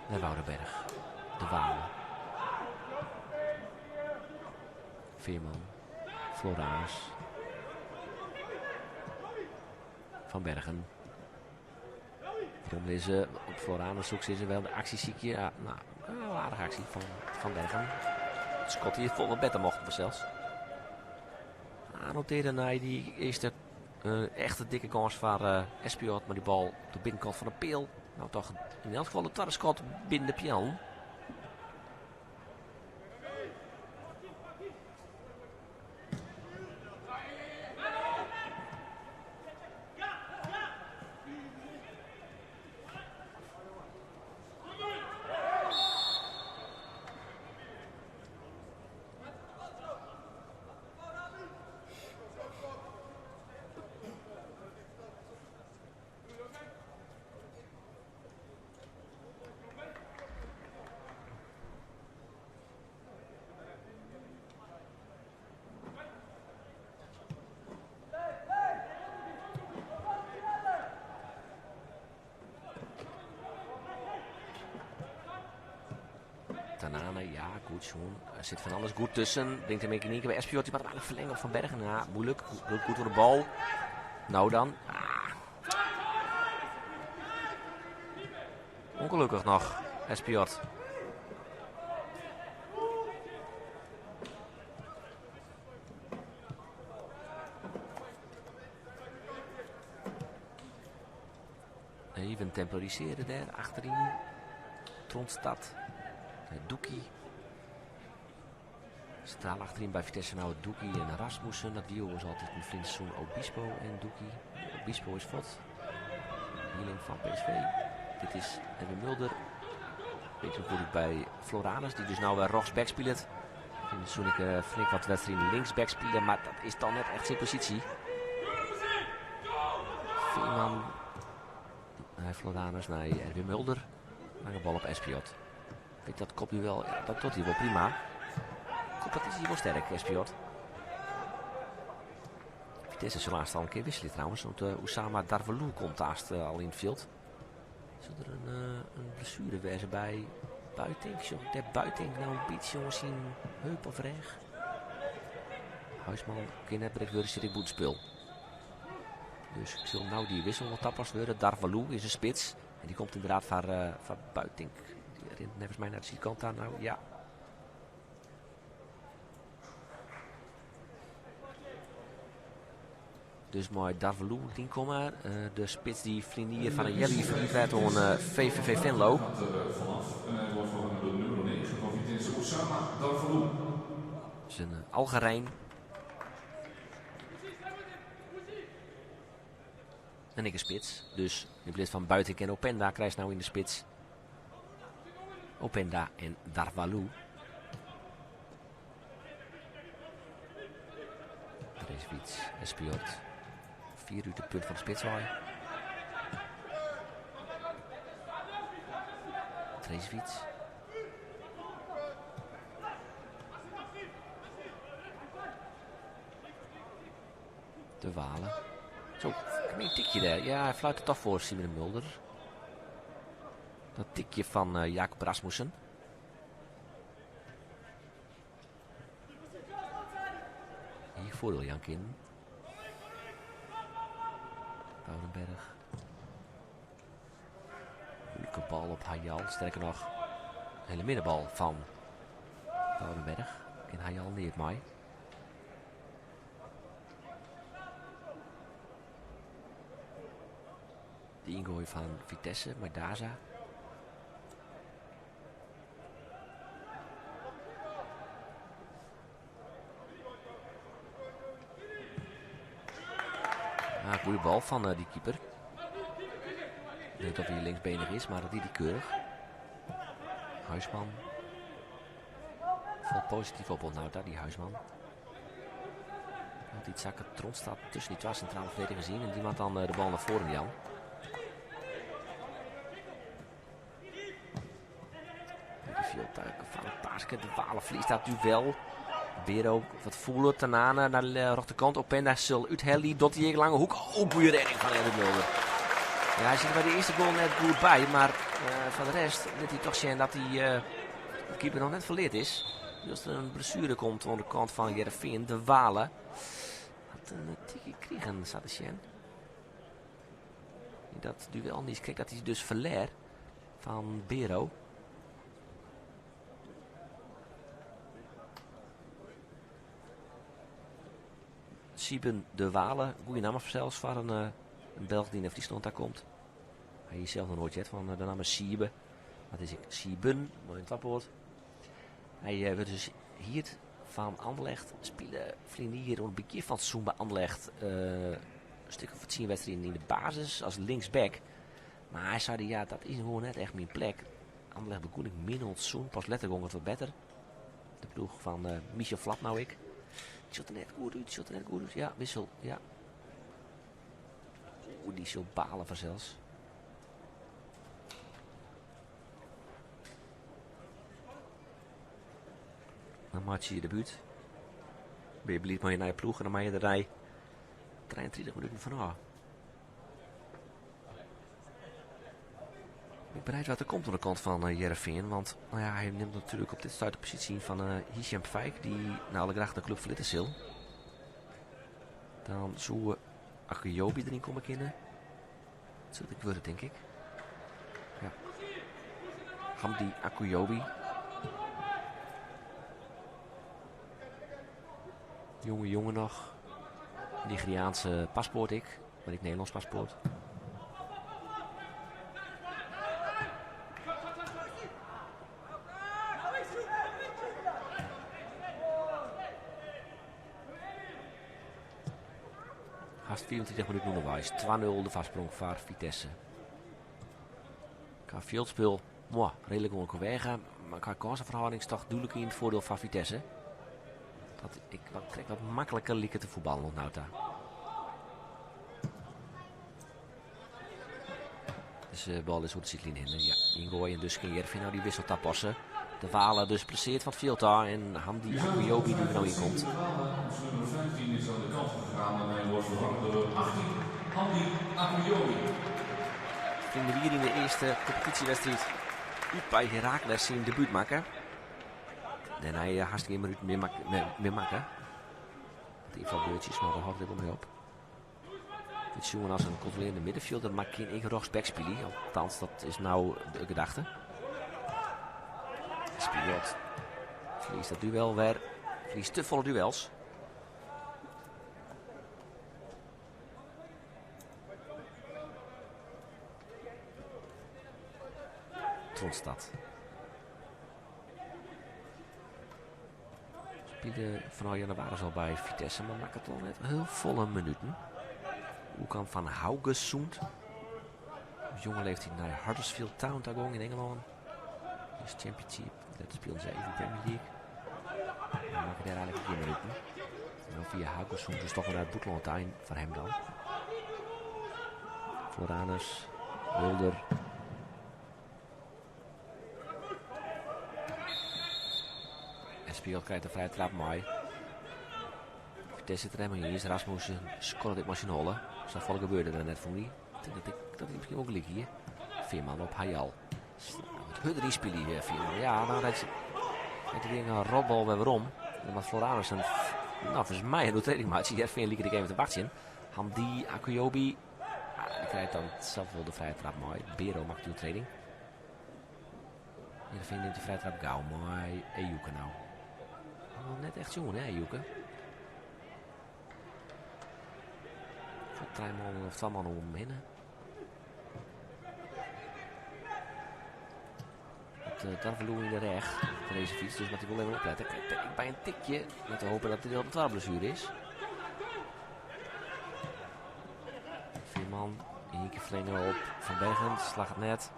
Naar Woudenberg. De Waal. Veerman. Floranus. Van Bergen. Weromlizze op Floranus zoekt ze wel de aksje sykje. Ja, nou, een aardige aksje fan Van Bergen. Het skot hier folle better mocht fansels. Notearre nei dy earste echte dikke kâns foar Espejord. Mar dy bal op de binnenkant fan de peal. No toch yn elk gefal it twadde skot binnen de peallen. Tanane, ja, goed sjoen. Er sit fan alles goed tusken. Bringt him ek yn ien kear by Espejord. Dy moat him eigentlik ferlinge op Van Bergen. Ja, moeilik. Goed, goed oer de bal. No dan. Ah. Ungelokkich noch, Espejord. Even temporisearje dêr achteryn. Tronstad. Doekhi. Sintraal achteryn by Vitesse no Doekhi en Rasmussen. Dat wie oars altyd in ferline seizoen Obispo en Doekhi. Obispo is fuort. Hierling fan PSV. Dit is Erwin Mulder. Bringt him goed út by Floranus, dy't dus no wer rjochtsback spilet. Yn it seizoen ek flink wat wedstriden linksback spile, mar dat is dan net echt syn posysje. Veerman nei Floranus, nei Erwin Mulder. Lange bal op Espejord. Weet dat kopduel, ja, dat docht hy wol prima. Kop, dat is hy wol sterk, Espejord. Vitesse sil aanst al in kear wikselje trouwens, want Oussama Darfalou komt aanst al yn it fjild. Sil der in blessuere wêze by Buitink? Sjoch ik dêr Buitink no in bytsje oan syn heup of rêch? Huisman kin net berikt wurde, sit ek bûtenspul. Dus ik sil no dy wissel wol tapast wurde. Darfalou is in spits en dy komt ynderdaad foar Buitink. Dy rint neffens my nei de sydkant ta no, ja. Dus mei Darfalou ynkomme, de spits dy't ferline jier foar in healjier ferhierd waard oan VVV Venlo. Is in Algerijn. En ek in spits. Dus yn pleats fan Buitink en Openda krijst no yn de spits Openda en Darwalou. Dresevic, Espejord. Fier út de punt fan de spits wei. Dresevic. De Walen. Zo, een tikje daar. Ja, hij fluit het toch voor Simon Mulder. Dat tikje van Jacob Rasmussen. Hier voordeel Jankin. Woudenberg. Moeilijke bal op Hayal. Sterker nog, een hele middenbal van Woudenberg. En Hayal neert mij. De ingooi van Vitesse, Daza. Ah, goede bal van die keeper. Ik weet niet of hij linksbenig is, maar dat deed hij keurig. Huisman. Valt positief op Nauta, die Huisman. Want die zakken Tron staat tussen die twee centrale verdedigers in. En die maakt dan de bal naar voren, Jan. Van het Paaske, de Walen verliest dat duel. Bero wat voelen, Tanane naar de rechterkant. Openda zal uithellen, dot die lange hoek. Oh, goede redding van Erik Mulder. Ja, hij zit er bij de eerste goal net goed bij, maar van de rest liet hij toch zien dat hij de keeper nog net verleerd is. Dus als er een blessure komt aan de kant van Heerenveen, de Walen. Had een tikje kregen, zat de Sjen. Dat duel niet kreeg, dat hij dus verleer van Bero. Sieben de Walen, goede naam zelfs voor een Belg die naar Friesland daar komt. Hij is zelf nog nooit jet van de naam is Siebe. Dat is ik Sieben, mooi in het wappwoord. Hij werd dus hier van Anderlecht spelen hier rond het begin van het seizoen bij Anderlecht een stuk of 10 wedstrijden in de basis als linksback. Maar hij zei, ja, dat is gewoon net echt mijn plek. Anderlecht begon ik min ontzoen, pas letterlijk het wat beter. De ploeg van Michel Vlap nou ik. Het zat er net goed uit, het zat er net goed uit. Ja, wissel, ja. Oeh, die zal balen vanzelfs. Dan maak je je debuut. Ben je blij met je nieuwe ploeg en dan maak je de rij 33 minuten van af. Ik bereid wat er komt aan de kant van Heerenveen. Want nou ja, hij neemt natuurlijk op dit stuit de positie in van Hisham Fijk. Die naar alle graag de club verlitten zal. Dan zou Akujobi erin komen kennen. Dat zou ik worden, denk ik. Ja. Hamdi Akujobi. Jonge jongen nog. Nigeriaanse paspoort ik. Maar ik Nederlands paspoort. Haast 24 minuten onderwijs. 2-0 de vastsprong voor Vitesse. Qua veldspel, mooi, redelijk ongeveer. Maar qua kansenverhouding is toch duidelijk in het voordeel van Vitesse. Dat ik wat trek wat makkelijker lieken te voetballen nog Nauta. Dus de bal is op de zijlijn heen. Ja, ingooien en dus kan Heerenveen nou die wissel passen. De Walen dus blesseert van het veld daar en Hamdi Akujobi die er nou in komt. Nummer 15 is aan de kant gegaan en hij wordt vervangen door 18, Hamdi Akujobi. Vinden we hier in de eerste competitiewedstrijd uit bij Heracles zijn debuut maken. En hij hartstikke geen minuut meer maken. Het invalbeurtjes, maar daar houdt het wel mee op. Het is jongen als een controlerende middenvelder, maar geen ik rechtsback spelen. Althans, dat is nou de gedachte. Spiot verliest dat duel weer. Verliest te volle duels. Tronstad. Spelen vanaf januari al bij Vitesse, maar maakt het al net heel volle minuten. Oerkaam fan Haugesund. Op jonge leeftiid nei Huddersfield Town ta gong yn Ingelân. Dus Championship, dat spilen se even Premier League. En makke dêr eigentlik gjin minuten. En dan fia Haugesund dus toch wer nei it bûtenlân ta foar him dan. Floranus, Mulder. Espejord krijt de frije trap mei. Vitesse sit der helemaal yn. Rasmussen skoart dit mei syn holle. Safolle gebeurde der net, fûn hy. Ik tink dat ik dat hy miskien wol gelyk hie. Veerman op Hayal. Wat hurder ynspylje hier, Veerman. Ja, dan rijdt hij weer in rotbal wer werom. Dan moat Floranus in, nou, neffens my in oertrêding meitsje. Hearrenfean liket ek even te wachtsjen. Hamdi Akujobi. Ah, dy krijt dan sels wol de frije trap mei. Bero makket de oertrêding. Hearrenfean nimt de frije trap gau mei Ejuke no. Net echt sjoen, hè, Ejuke? Trije man of twa man om him hinne. Het Darfalou yn de rêch, deze fiets, dus moat hy wol even oplette. Krijt by in tikje, met te hopen dat it op in twadde blessuere is. Veerman, in ien kear ferlinge op Van Bergen, slagget net.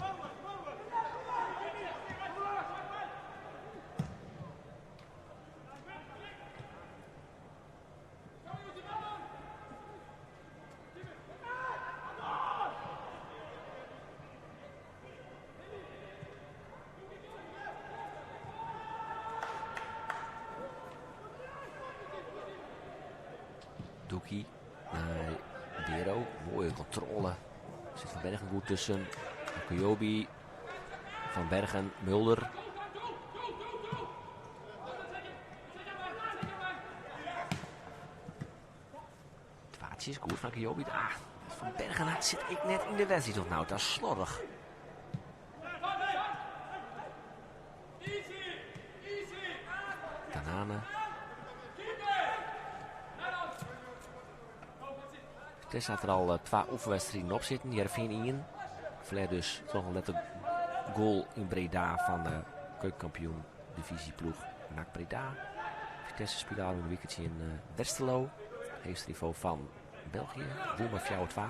Doekhi nei Bero. Moaie kontrôle. Sit Van Bergen goed tusken. Akujobi. Van Bergen, Mulder. Twaatsje is goed fan Akujobi. Ah, Van Bergen sit ek net yn de wedstriid tot no ta. Sloardich. Tanane. Vitesse hat der al twa oefenwedstriden op sitten. Hearrenfean ien. Ferlear dus troch in lette goal yn Breda fan de keukenkampioen divyzjeploech NAC Breda. Vitesse spile ôfrûne wike tsjin Westerlo, heechste nivo fan België. Wûn mei 4-2.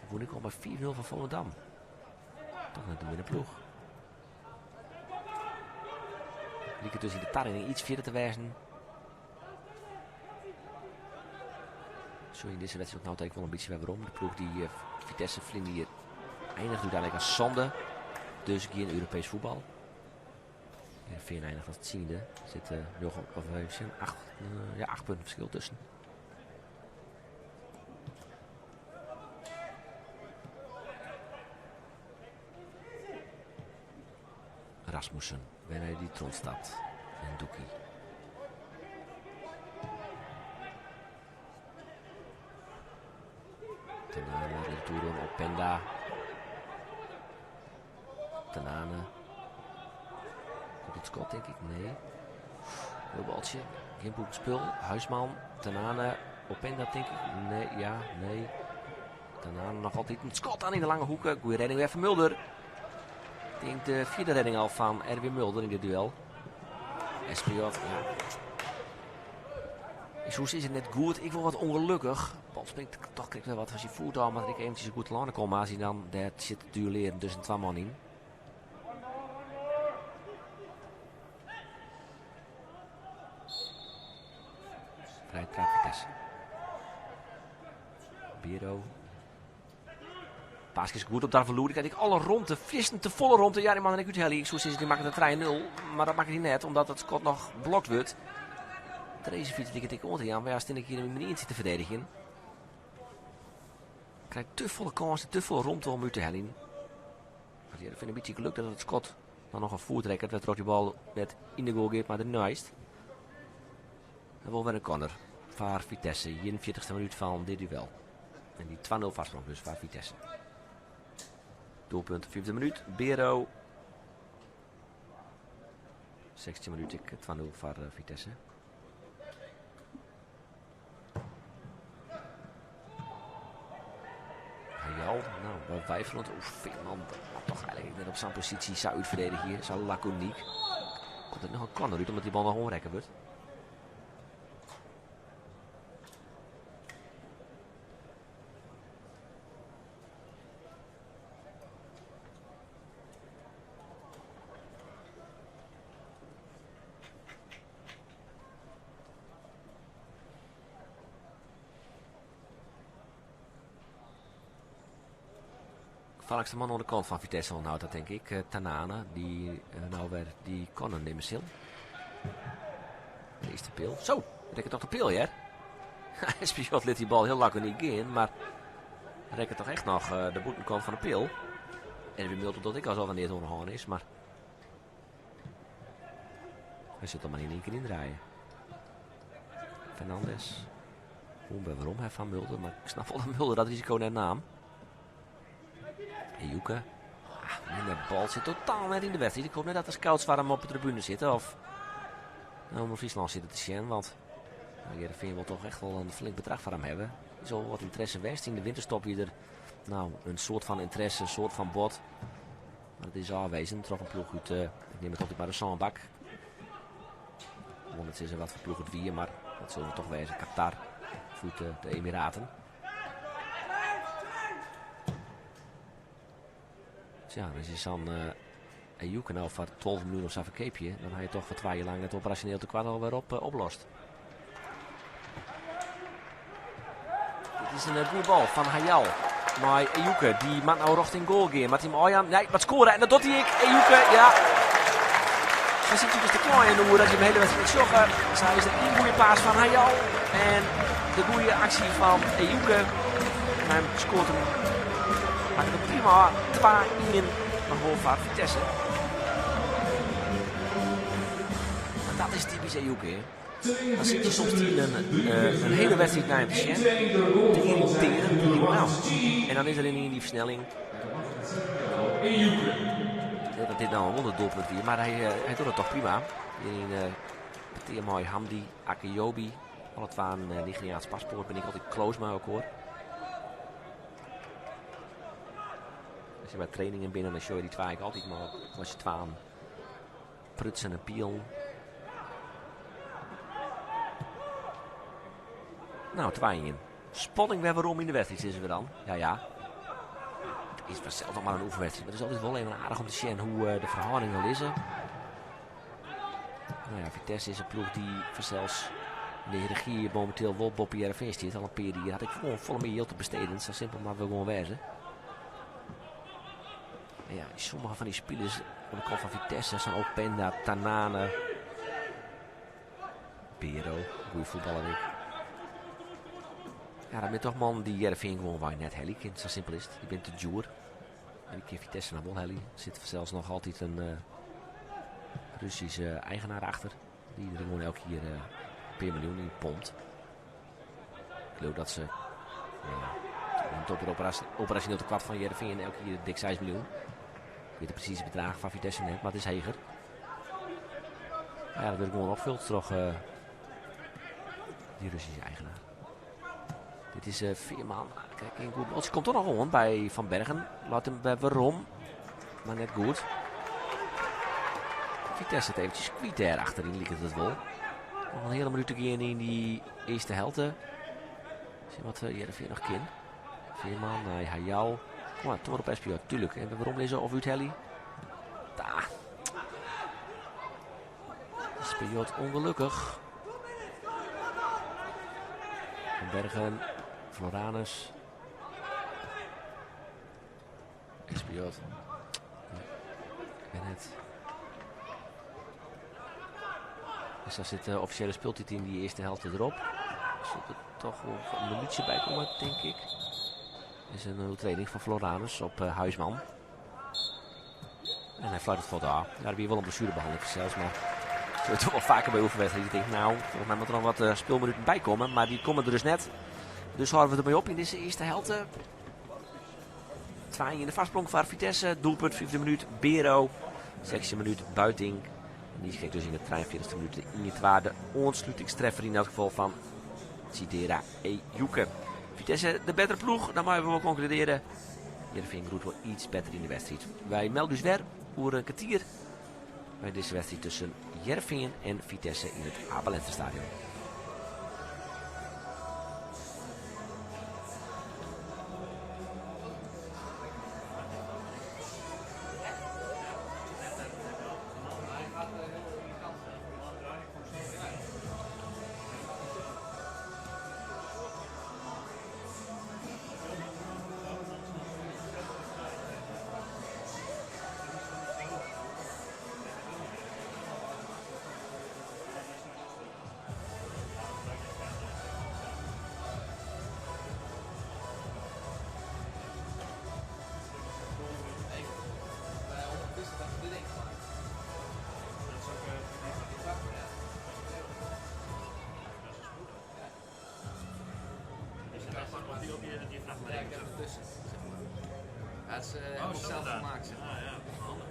Wûn ek al mei 5-0 fan Volendam. Toch net in minne ploech. Liket dus yn de tarinning iets fierder te wêzen. Zo yn dizze wedstriid no ek wol in bytsje wer werom. De ploech dy't eh, Vitesse ferline jier einige úteinlik as sânde. Dus gjin Europees fuotbal. Hearrenfean einige as tsiende. Sit uh, njoggen, of even sjen, acht, uh, ja, acht punten ferskil tusken. Rasmussen, wêrnei dy trochstapt. En Doekhi. Tanane, Retouron Openda. Tanane. Komt it skot, tink ik? Nee. Moai baltsje. Gjin bûtenspul. Huisman, Tanane, Openda, tink ik. Nee, ja, nee. Tanane noch altyd in skot dan yn de lange hoeke. Goede redding wer fan Mulder. Ik tink de fjirde redding al fan Erwin Mulder yn dit duel. Espejord, ja. Ik soe sizze net goed, ek wol wat ûngelokkich. Bal springt toch krekt wer wat fan syn foet ôf, mar ik eventsjes goed telâne komme as hy dan dêr sit te duelleren tusken twa man yn. Frije trap Vitesse. Bero. Paaske is goed op Darfalou. Die krijgt alle romte. Fierstente folle romte. Ja, dy man en ik úthelje. Ik soe sizze, dy makket in 3-0. Mar dat makket hy net, omdat it skot noch blokt wurdt. Dresevic liket ek oan te jaan. Mar ja, stean ik hjir yn myn ientsje te ferdedigjen. Krijt te folle kânsen, te folle romte om út te heljen. Mar ja, ik fyn in bytsje gelok dat it skot dan noch in foet rekket, wêrtroch't dy bal net yn de goal giet, mar derneist. En wol wer in corner foar Vitesse. 41ste minút fan dit duel. En dy 2-0 foarsprong dus foar Vitesse. Doelpunt fyfde minút. Bero. 16 minút ek 2-0 foar eh, Vitesse. Hayal, nou, wat weifelend. Oeh, Veerman, toch eigentlik net op sa'n posysje sa útferdedigje, sa lakonyk. Komt der noch in corner út, omdat dy bal noch oanrekke wurdt. Gevaarlijkste man oan de kant fan Vitesse oanhâldt dat denk ik. Tanane, die nou wer die corner nimme sil. De earste peal. Zo, rekket toch de peal, hear. SPJ lit die bal hiel lakonyk gean, mar rekket toch echt noch de bûtenkant fan de peal. En Mulder docht ek alsof der neat oan de hân is, mar hy sit al mar yn ien kear yndraaie. Fernandes. Hoe werom hè, fan Mulder, mar ik snap wol dat Mulder dat risiko net naam. Ejuke. Ah, de bal sit totaal net yn de wedstriid. Ik hoop net dat de scouts foar him op de tribune sitte of nou om Fryslân sitte te sjen, want nou, Hearrenfean wol toch echt wol in flink bedrach foar him hawwe. Der is al wat ynteresse west. Yn de winterstop wie der nou, in soart fan ynteresse, in soart fan bod. Mar it is ôfwiisd troch in ploech út, ik neam it altyd mar de sânbak. Wol net sizze wat foar ploech it wie, mar dat sil wol toch wêze Qatar of út de Emiraten. Tja, dan is sa'n Ejuke nou foar 12 miljoen of sa ferkeapje, dan ha je toch foar 2 jier lang it operasjoneel tekoart alwer op oplost. Dit is in goede bal fan Hayal. Mei Ejuke, dy moat nou rjochting goal gean. Moat hy him ôfjaan? Nee, moat skoare. En dat docht hy ek. Ejuke, ja. Hy sit dus te klaaien oer dat je hem hele wedstrijd net sjogge. Sa is der ien goede pass fan Hayal. En de goede aksje fan Ejuke. En hy skoart him. Makket it prima. 2-1 noch wol foar Vitesse. Maar dat is typisch Ejuke, hè. Dan sit je soms in hiele wedstriid nei him te sjen. Te irritearjen. Nou, en dan is der yn dy fersnelling. Dat dit nou in wûnderdoelpunt wie, mar hy docht it toch prima. Hjir yn petear mei Hamdi Akujobi. Alle twa in Nigeriaans paspoart, bin ik altyd close mei elkoar. As je by trainingen binne, dan sjogge je dy twa ek altyd mar as je twaen prutsen en pielen. Nou, 2-1. Spanning wer werom yn de wedstriid, sizze we dan. Ja, ja. It is fansels noch mar in oefenwedstriid, mar it is altyd wol even aardich om te sjen hoe de ferhâldingen lizze. Nou ja, Vitesse is in ploech dy't fansels yn de hiërargy mominteel wol boppe Hearrenfean stiet. Al in pear jier hat ek gewoan folle mear jild te besteden. Sa simpel moatte we gewoan wêze. En ja, sommige fan dy spilers oan de kant fan Vitesse, sa'n Openda, Tanane, Bero, goede fuotballer ek. Ja, dat binne toch mannen dy't Hearrenfean gewoan wei net helje kin. Sa simpel is it. Dy binne te djoer. En dy kin Vitesse noch wol helje. Der sit fansels noch altyd in Russyske eigenaar achter. Dy't der gewoan elk jier in pear miljoen yn pompt. Ik leau dat se ja, in operasjoneel tekoart fan Hearrenfean elk jier dik 6 miljoen. Ik wit de presize bedragen fan Vitesse net, mar it is heger. Ja, dat wurdt gewoan opfuld troch dy Russyske eigenaar. Dit is Veerman. Kijk, in goed bal. Komt er noch oan by Van Bergen. Laat him wer werom. Mar net goed. Vitesse it eventsjes kwyt dêr achteryn, liket it wol. Noch in hiele minút te gean yn dy earste helte. Sjen wat Hearrenfean noch kin. Veerman nei Hayal. Kom mar, troch op SPJ, tuurlijk. En werom lizze of úthelje. Da. SPJ ûngelokkich. Van Bergen, Floranus. SPJ. Bennett. Dus daar zit de offisjele spyltiid yn dy earste helte derop. Sil der toch wol in minútsje by komme, tink ik. Is in oertrêding fan Floranus op Huisman. En hy fluit it fuort ôf. Ja, der wie wol in blessuerebehanneling fansels, mar it wurdt wol faker by oefenwedstriden. Je tinkt, nou, folgens my moat der noch wat spylminuten by komme, mar dy komme der dus net. Dus hâlde we dermei op yn dizze earste helte. 2 yn de foarsprong foar Vitesse. Doelpunt fyfde minút Bero. Sechsde minút Buiting. En dy krige dus yn de 43ste minút de 1-2 de oanslutingstreffer yn elk gefal fan Chidera Ejuke. Vitesse de bettere ploech, dan meie we wol konkludearje. Hearrenfean groeit wol iets better yn de wedstriid. Wy melde ús wer oer in kertier by dizze wedstriid tusken Hearrenfean en Vitesse yn it Abe Lenstra Stadion. die op je diafragma Ja, ik heb het tussen, zeg maar. Ja, het is Oh, helemaal zo zelf gedaan. gemaakt, zeg maar. Ah ja, handig.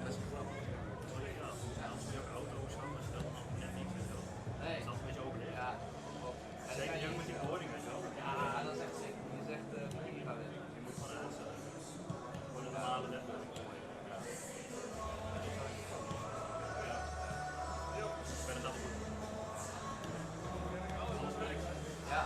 Dat is wel grappig. Dat is wel ideaal. Ja. Anders moet je ook auto's zo, maar dat dan net niet. Weet je wel. Nee. Dat is altijd een beetje overleven. Ja, klopt. En dan Zeker kan je ook met die boarding, weet je wel. Ja, dat is echt sick. Die is echt prima weg. Je moet gewoon aanstellen. Gewoon een normale weg. Ja. Ja. Verder gaat het goed. Alles werkt. Ja.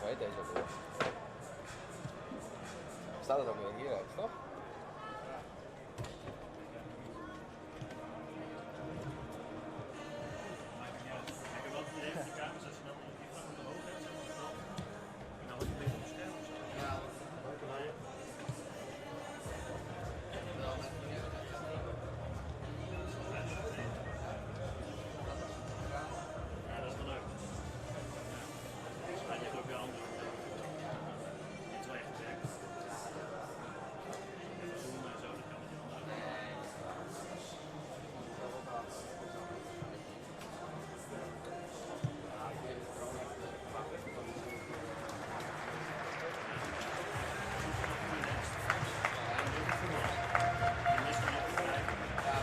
Hoe heet deze ook weer? Staat het ook weer hier ergens, toch? Maakt niet uit. Ik heb wel het idee dat de kamers, als je dan die vlak op de hoogte hebt, zeg maar, dan, en dan wordt het meer op het scherm of zo. Ja. Nee. Wel, maar Ja, dat is wel leuk. Ja. Maar je hebt ook weer andere problemen. Dit is wel echt werk. Even zoomen en zo, dat kan met die andere. Je mist dan ook de tijd. Ja.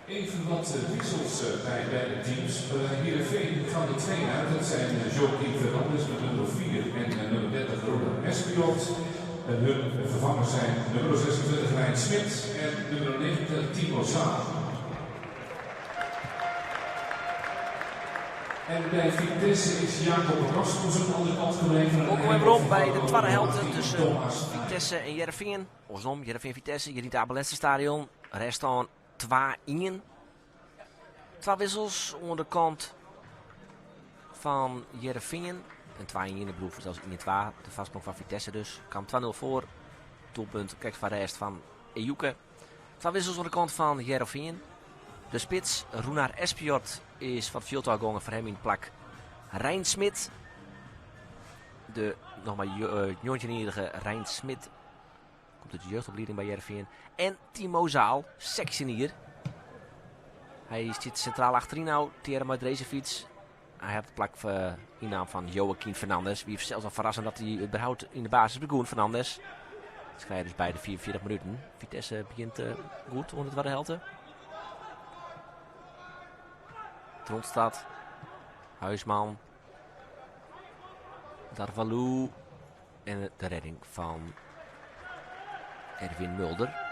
Even wat wissels bij beide teams. Heerenveen gaan er twee uit. Dat zijn Joaquin Fernandes met nummer 4 en nummer 30 Roland Espejord. En hun vervangers zijn nummer 26 Rijn Smit en nummer 29 Timo Zaal. En bij Vitesse is Jacob Rasmussen aan de kant gebleven. Welkom weer op bij de tweede helft tussen Vitesse en Heerenveen. Oarsom, Heerenveen Vitesse, hier in het Abe Lenstra Stadion. Restân 2-1. Twa wissels oan de kant fan Heerenveen. En 2-1 in de broek, zelfs 1-2. De foarsprong fan Vitesse dus. Kwam 2-0 foar. Doelpunt krekt foar rêst fan Ejuke. Twa wissels oan de kant fan Heerenveen. De spits Runar Espejord is fan it fjild ôfgongen foar him yn it plak Rein Smit. De noch mar 19-jierrige Rein Smit komt út de jeugdoplieding by Hearrenfean. En Timo Zaal, 16 jier. Hy stiet sintraal achteryn no, tegearre mei Dresevic. Hy hat it plak ynnaam fan Joaquin Fernandes. Wie sels al ferrassend dat hy überhaupt yn de basis begûn, Fernandes. Se krije dus beide 44 minuten. Vitesse begjint goed oan de twadde helte. Tronstad, Huisman, Darfalou en de redding fan Erwin Mulder.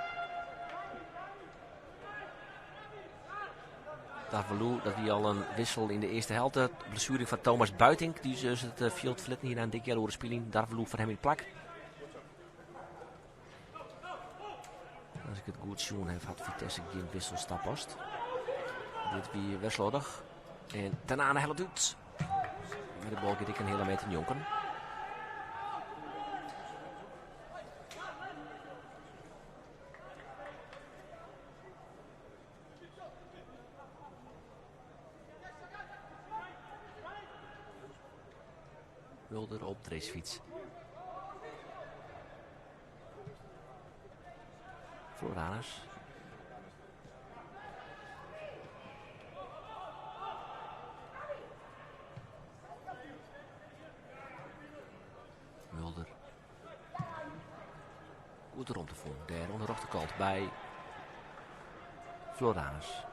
Darfalou, dat wie al in wissel yn de earste helte. Blessuere fan Thomas Buitink, dy is dus it fjild ferlitten hjir nei in dik healoere spyljen. Darfalou foar him yn it plak. As ik it goed sjoen haw, hat Vitesse gjin wissels tapast. Dit wie wer sloardich. En Tannane hellet út. Mar de bal giet ek in heale meter njonken. Mulder op Dresevic. Floranus. Mulder. Goed rond te voeren. Dêr oan de rjochterkant by Floranus.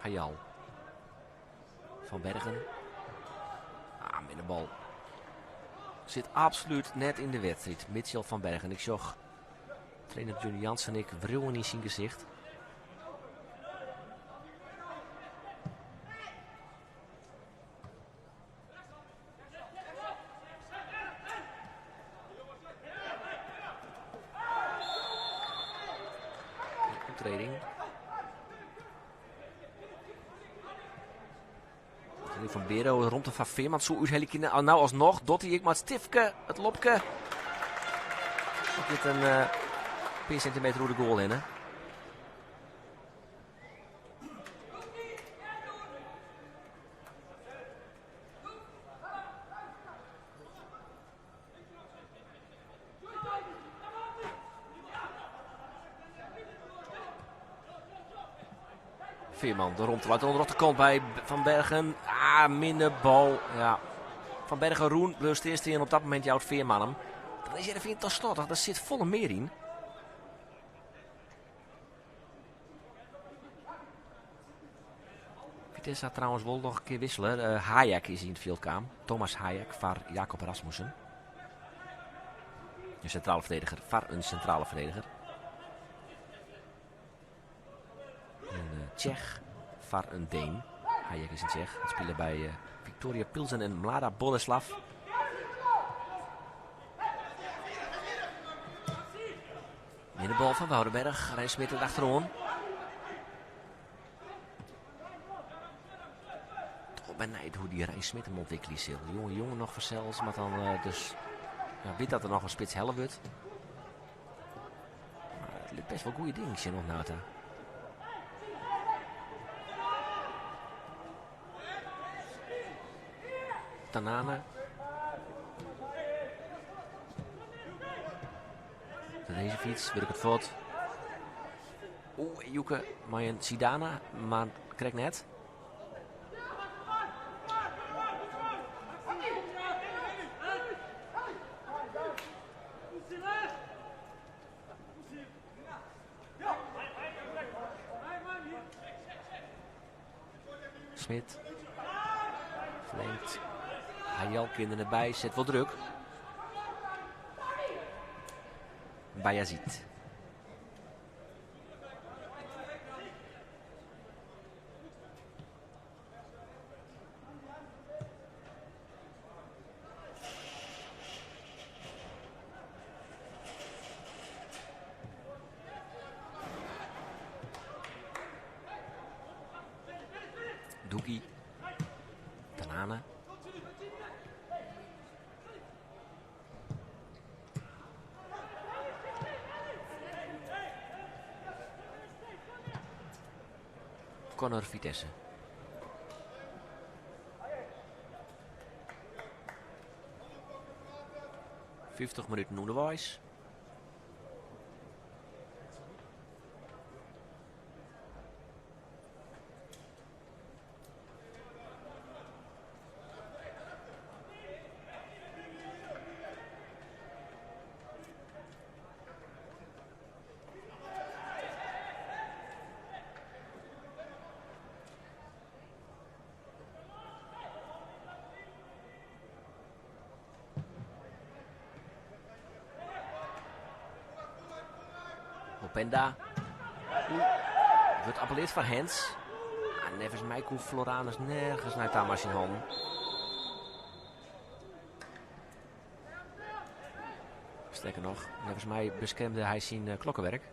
Hayal. Van Bergen. Ah, minne bal. Sit absolút net yn de wedstriid. Mitchell van Bergen. Ik sjoch trainer Johnny Jansen ek wriuwen yn syn gesicht. Oertrêding. Van Bero rûmte foar Veerman soe úthelje kinne. Oh, no asnoch docht hy ek mar it stifke, it lobke. Dat giet in pear sintimeter oer de goal hinne. Veerman, de rûmte leit oan de rjochterkant by Van Bergen. Ah, minne bal. Ja. Van Bergen rûn, bliuwt stean stean. Op dat momint jout Veerman him. Dan is Hearrenfean toch sloardich, der sit folle mear yn. Vitesse hat trouwens wol noch in kear wissele. Hajek is yn it fjild kaam. Thomas Hajek foar Jacob Rasmussen. In sintrale ferdediger foar in sintrale ferdediger. In Tsjech foar in Deen. Hajek is in Tsjech. Hy spile by Viktoria Pilsen en Mlada Boleslav. Minne bal fan Woudenberg. Rein Smit it achteroan. Toch benijd hoe dy Rein Smit him ûntwikkelje sil. Jonge jonge noch fansels, mar dan eh, dus ja, wit dat der noch in spits helle wurdt. Mar it lit best wol goede dingen sjen oant no ta. Tanane. Dresevic wurket fuort. Oeh, Joeke mei in Zidane, mar krekt net. Smit. Verlengt. Hajalkin er net by, set wol druk. Bayazit. Doekie. Tanane. Corner Vitesse. 50 minuten ûnderweis. Openda. Oeh, wurdt appelleard foar hands. Ah, neffens my koe Floranus nergens nei ta mei syn hannen. Sterker noch, neffens my beskermde hy syn eh, klokkewerk.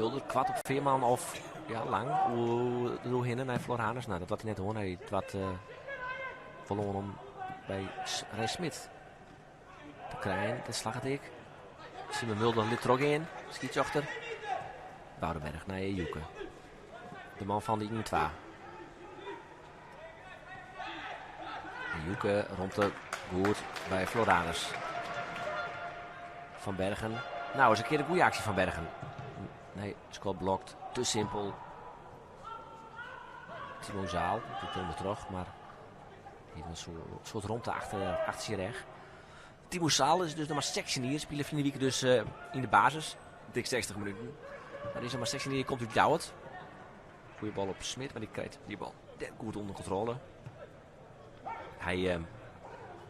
Mulder kwart op Veerman of ja, Lang oerhinne nei Floranus. Nou, dat hat hy net hân. Hy wat uh, verloren om by Rein Smit te krijen. Dat slagget ek. Simon Mulder lit trochgean. Skiedsrjochter. Woudenberg nei Joeke. De man fan de 1-2. Joeke romte goed by Floranus. Van Bergen. Nou, is in kear in goede aksje van Bergen. Nee, skot blokt. Te simpel. Timo Zaal, dy komt terug, mar hie in soad romte achter, achter syn rêch. Timo Zaal is dus noch mar 16 jier, spile ferline wike dus uh, yn de basis. Dik 60 minuten. Mar is noch mar 16 jier, komt út Ljouwert. Goede bal op Smit, mar dy krijt dy bal net goed ûnder kontrôle. Hy uh,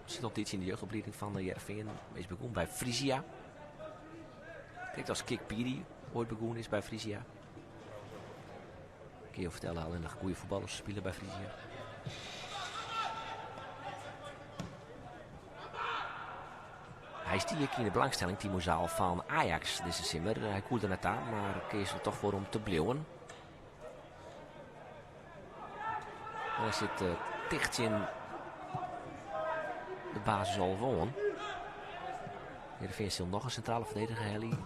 sit al tiidsje yn de jeugdoplieding fan de Hearrenfean. Is begûn by Frisia. Krekt as Kik Piri oait begûn is by Frisia. Kin jo fertelle, allinnich goede fuotballers spile by Frisia. Hy stie ek yn de belangstelling, Timo Zaal fan Ajax dizze simmer. Hy koe der net ta, mar keas der toch foar om te bliuwen. En hy sit uh, ticht tsjin de basis al oan. Hearrenfean sil noch in sintrale ferdediger helje.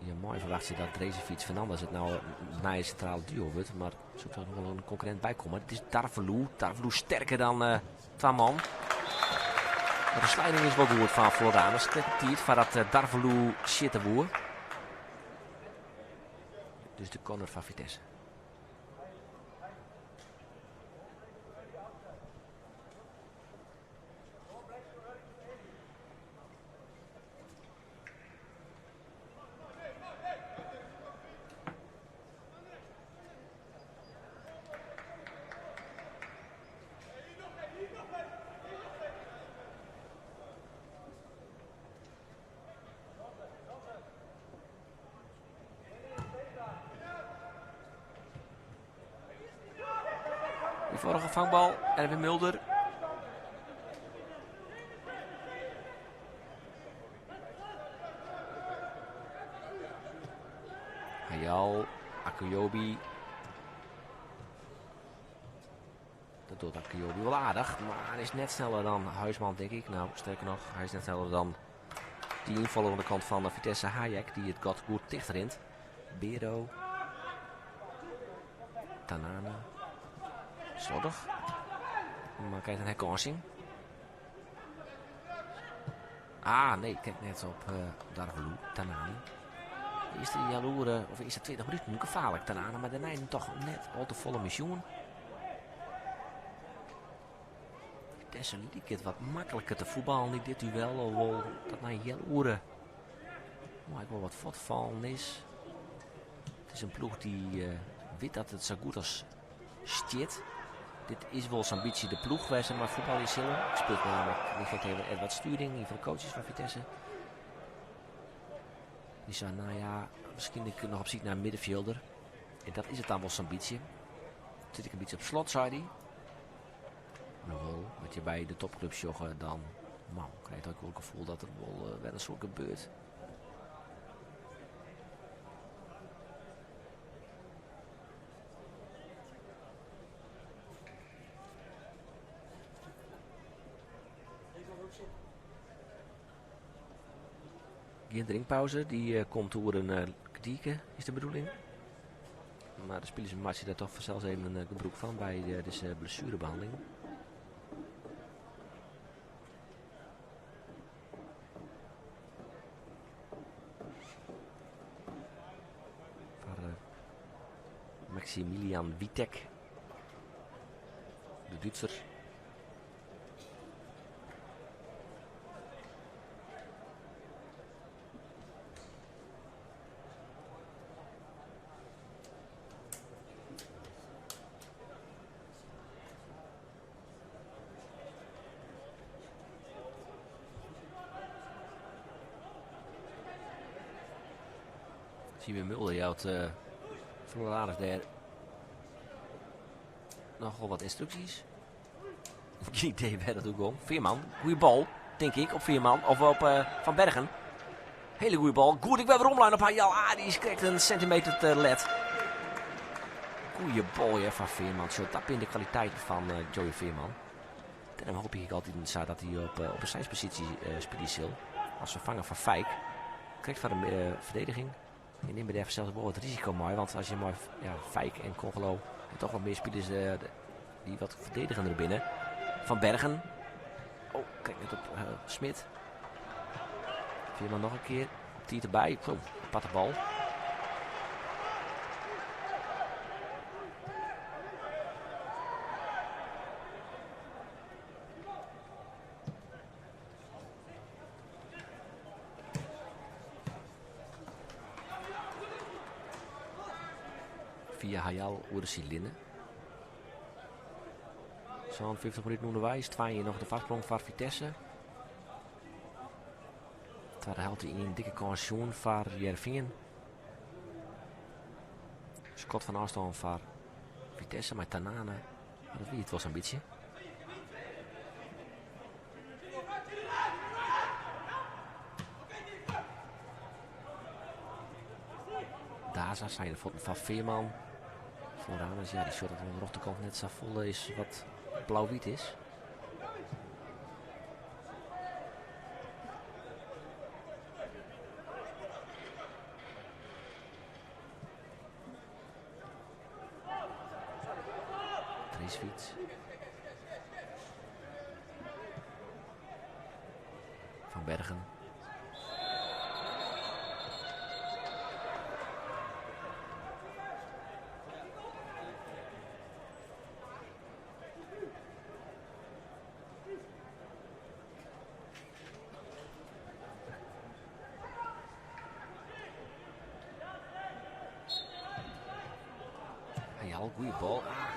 Je meie ferwachtsje dat Dresevic Fernandes it no nije sintrale duo wurdt, mar soe der noch wol in konkurrint by komme. It is Darfalou. Darfalou sterker dan uh, twa man. Mar de sliding is wol goed fan Floranus. Krekt tiid foardat uh, Darfalou sjitte woe. Dus de corner fan Vitesse. Eenvoudige vangbal, Erwin Mulder. Hayal, Akujobi. Dat doet Akujobi wel aardig, maar hij is net sneller dan Huisman, denk ik. Nou, sterker nog, hij is net sneller dan die invaller aan de kant van Vitesse Hayek, die het gat goed dichtrint. Bero. Tanane. Slordig. Maar krijgt een herkansing. Ah, nee, kijk net op Darvalu, Tanane. De eerste jaloere, of de eerste 20 minuten, gevaarlijk Tanane, maar daarna toch net al te volle missioen. Vitesse liep het wat makkelijker te voetballen in dit duel, alhoewel dat na jaloere maar ik wel wat voortvallen is. Het is een ploeg die weet dat het zo goed als stiet. Dit is wel zo'n beetje de ploeg waar ze maar voetbal in zullen. Ik speel namelijk, die geeft even Edward Sturing, een van de coaches van Vitesse. Die zei, nou ja, misschien ik nog op zoek naar een middenvelder. En dat is het dan wel zo'n beetje. Zit ik een beetje op slot, zei hij. Alhoewel, wat je bij de topclubs joggen, dan man, krijg je ook wel het gevoel dat er wel een soort gebeurt. Geen drinkpauze, die komt door een kwartiertje, is de bedoeling. Maar de spelers maken daar toch zelfs even een gebruik van bij deze blessurebehandeling. Van Maximilian Wittek, de Duitser. Zien we Mulder, die had Floraris daar nogal wat instructies. Geen idee waar dat ook om. Veerman, goede bal, denk ik, op Veerman. Of op Van Bergen. Hele goede bal. Goed, ik ben weer omlijn op Hayal. Ah, die is correct een centimeter te let. Goeie bal ja, van Veerman. Zo, dat in de kwaliteit van Joey Veerman. Daarom hoop ik altijd dat hij op een zijspositie speelt zal. Als vervanger van Fijk. Krijgt van de verdediging. Je neemt daar zelfs wel wat risico mee, want als je maar, ja, Fijk en Kongolo en toch wat meer spelers die wat verdedigender binnen. Van Bergen. Oh, kijk net op Smit. Veerman nog een keer. Op Tiet erbij. Oh, aparte bal. Via Hayal Oersiline. Zo'n 50 minuten onderwijs. Twaaien nog de vastsprong van Vitesse. Tweede helft in een dikke kans van Heerenveen. Schot van afstand van Vitesse, maar Tanane. Maar dat weet het wel zo'n beetje. Daza zijn de voeten van Veerman. Vooraan is, ja, die shot dat aan de rechterkant net zo vol is wat blauw-wit is. Dresevic. Van Bergen. Goeie bal. Ah.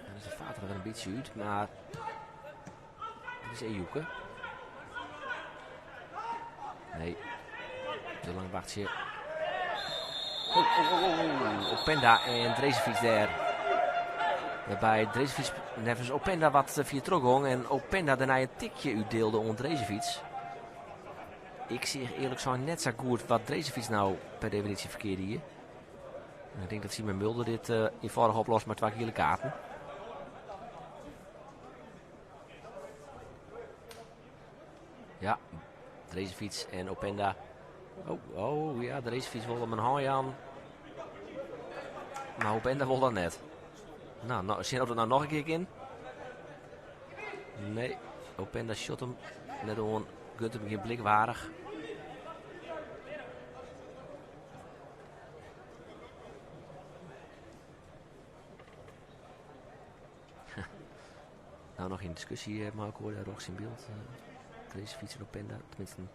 Dan is de vater er een beetje uit, maar het is Ejuke. Nee, te lang wacht je. Oh, oh, oh, oh, oh. Openda en Dresevic daar. Wêrby Dresevic neffens Openda wat fier trochgong en Openda dêrnei in tikje útdielde oan Dresevic. Ik seach earlik sein net sa goed wat Dresevic no per definysje ferkeard die. En ik tink dat Simon Mulder dit eenvoudig oplost mei twa giele kaarten. Ja, Dresevic en Openda. Oh, oh ja, Dresevic wol him in hân jaan. Mar Openda wol dat net. No, no, sjen oft it no noch in kear kin. Nee, Openda sjocht him net oan. Gunt him gjin blik waardich. No noch yn diskusje mei elkoar dêr rjochts yn byld. Dresevic en Openda, tenminsten.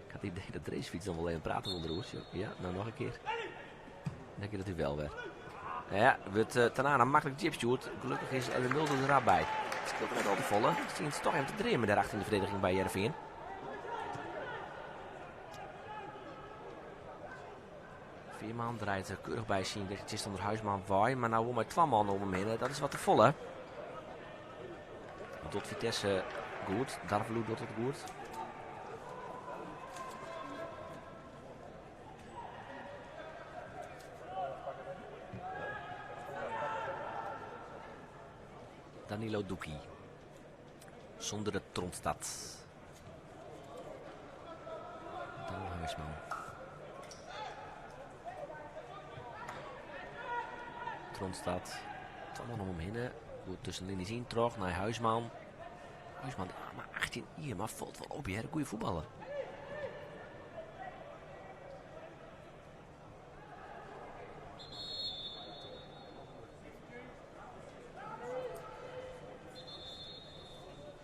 Ik ha it idee dat Dresevic dan wol even prate wol deroer. Ja, no noch in kear. Dan giet it duel wer. Ja, wurdt Tanana maklik djip stjoerd. Gelokkich is Edwin Mulder der rap by. It skeelt net al te folle. Stienen se toch even te dreamen dêr achter yn de ferdediging by Hearrenfean. Veerman draait keurich by syn tsjinstanner Huisman wei, mar no wol mei twa man om him hinne. Dat is wat te folle. Docht Vitesse goed. Darfalou docht it goed. Danilo Doekhi. Sûnder Tronstad. Daan Huisman. Tronstad. Twa man om him hinne. Goed tusken de linies yn troch nei Huisman. Huisman, ah, mar 18 jier, mar falt wol op hear. Goeie fuotballer.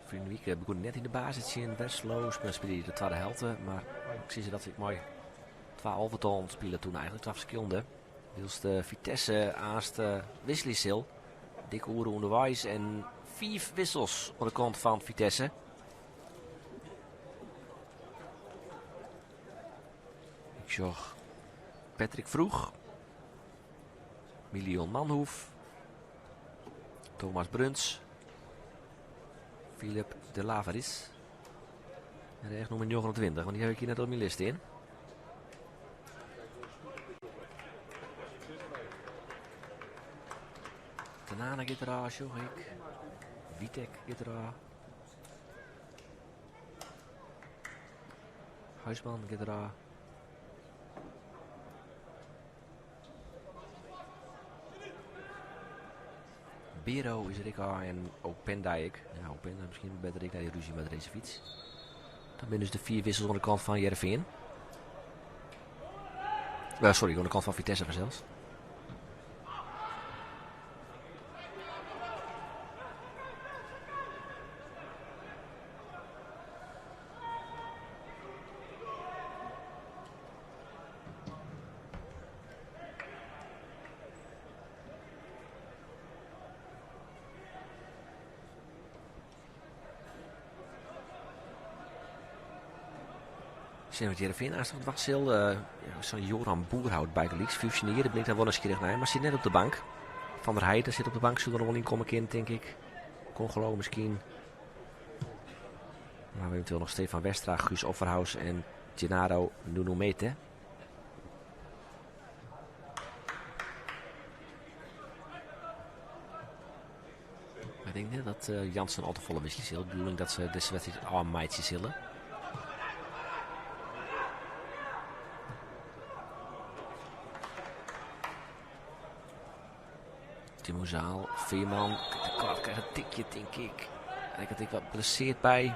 Ferline wike begûn net yn de basis tsjin Westerlo, mar spile hy de twadde helte. Mar ik sis dat ik mei twa alvetallen spile toen eigentlik, twa ferskillende. Wylst Vitesse aanst wikselje sil. Dikke oere ûnderweis en fiif wissels oan de kant fan Vitesse. Ik sjoch Patrick Vroeg, Milion Manhoef, Thomas Bruns, Philip de Laveris. En rêch nûmer 29, want dy haw ik hjir net op myn list stean. Tanana giet derôf, sjoch ik. Witek giet derôf. Huisman giet derôf. Bero is der ek ôf en Openda ek. Ja, Openda miskien better ek nei dy rúzje mei Dresevic. Dan binne dus de fiif wissels oan de kant fan Hearrenfean. Sorry, oan de kant fan Vitesse fansels. Sjen wat Hearrenfean aanst noch dwaan sil. Sa'n Joran Boerhout bygelyks, 15 jier, dêr bin ik dan wol nijsgjirrich nei, mar sit net op de bank. Van der Heijden sit op de bank, soe der noch wol yn komme kinne, tink ik. Kongolo miskien. Dan hawwe we eventueel noch Stefan Westra, Guus Offerhaus en Gennaro Nunumete. Ik tink net dat Jansen al te folle wikselje sil. De bedoeling dat se dizze wedstriid ôfmeitsje sille. Timo Zaal, Veerman, de kwart krijgt een tikje, denk ik. En ik had ik wat blesseerd bij.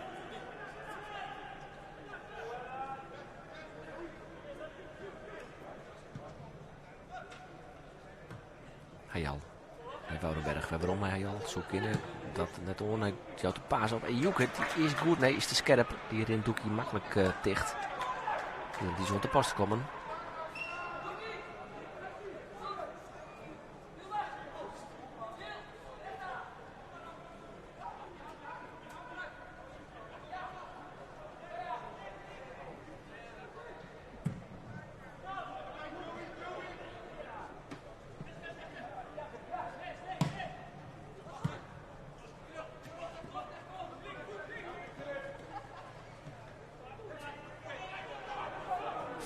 Hayal. Bij Woudenberg. Waarom hij Hayal? Zo kunnen dat net oan. Hy jout de paas op. En Joeke, die is goed. Nee, is te skerp. Die rint Doekhi maklik ticht. Die is oan te pas te kommen.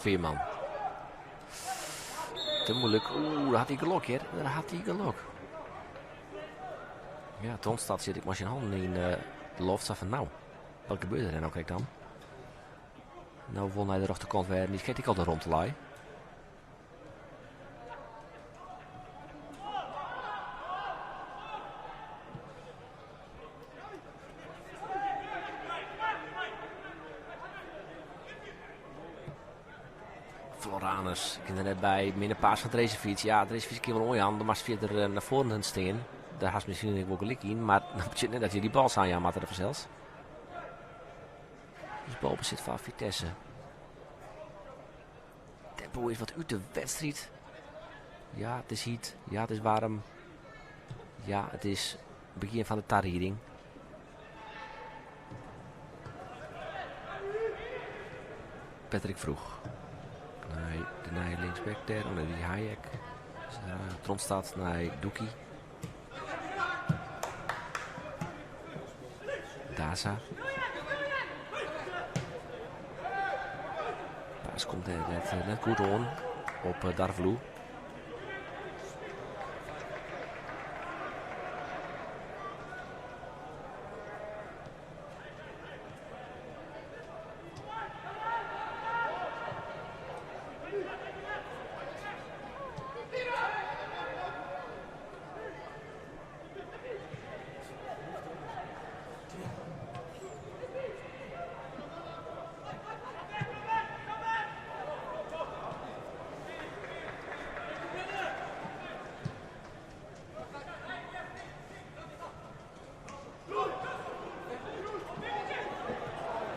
Veerman. Te moeilijk. Oeh, daar had hij gelok hier. Daar had hij gelok. Ja, Tronstad zit ik maar zijn handen in de loft. Van nou, wat gebeurt er nou kijk dan? Nou won hij de rechterkant weer. Niet kijk ik al de rond te laaien. Floranus, ik er net bij. Minder paas van Dresevic. Ja, Dresevic keer wel aan. Maar verder naar voren staan. Daar had misschien wel gelijk in. Maar dan moet je net dat je die bal aan ja, maar er vanzelfs. Dus balbezit van Vitesse. Tempo is wat uit de wedstrijd. Ja, het is heat. Ja, het is warm. Ja, het is begin van de tarriering. Patrick Vroeg. Nee, de nije linksback daar. Oh nee, die Hayek. Dus, Tronstad naar Doekie. Daza. Paas komt net goed aan op Darfalou.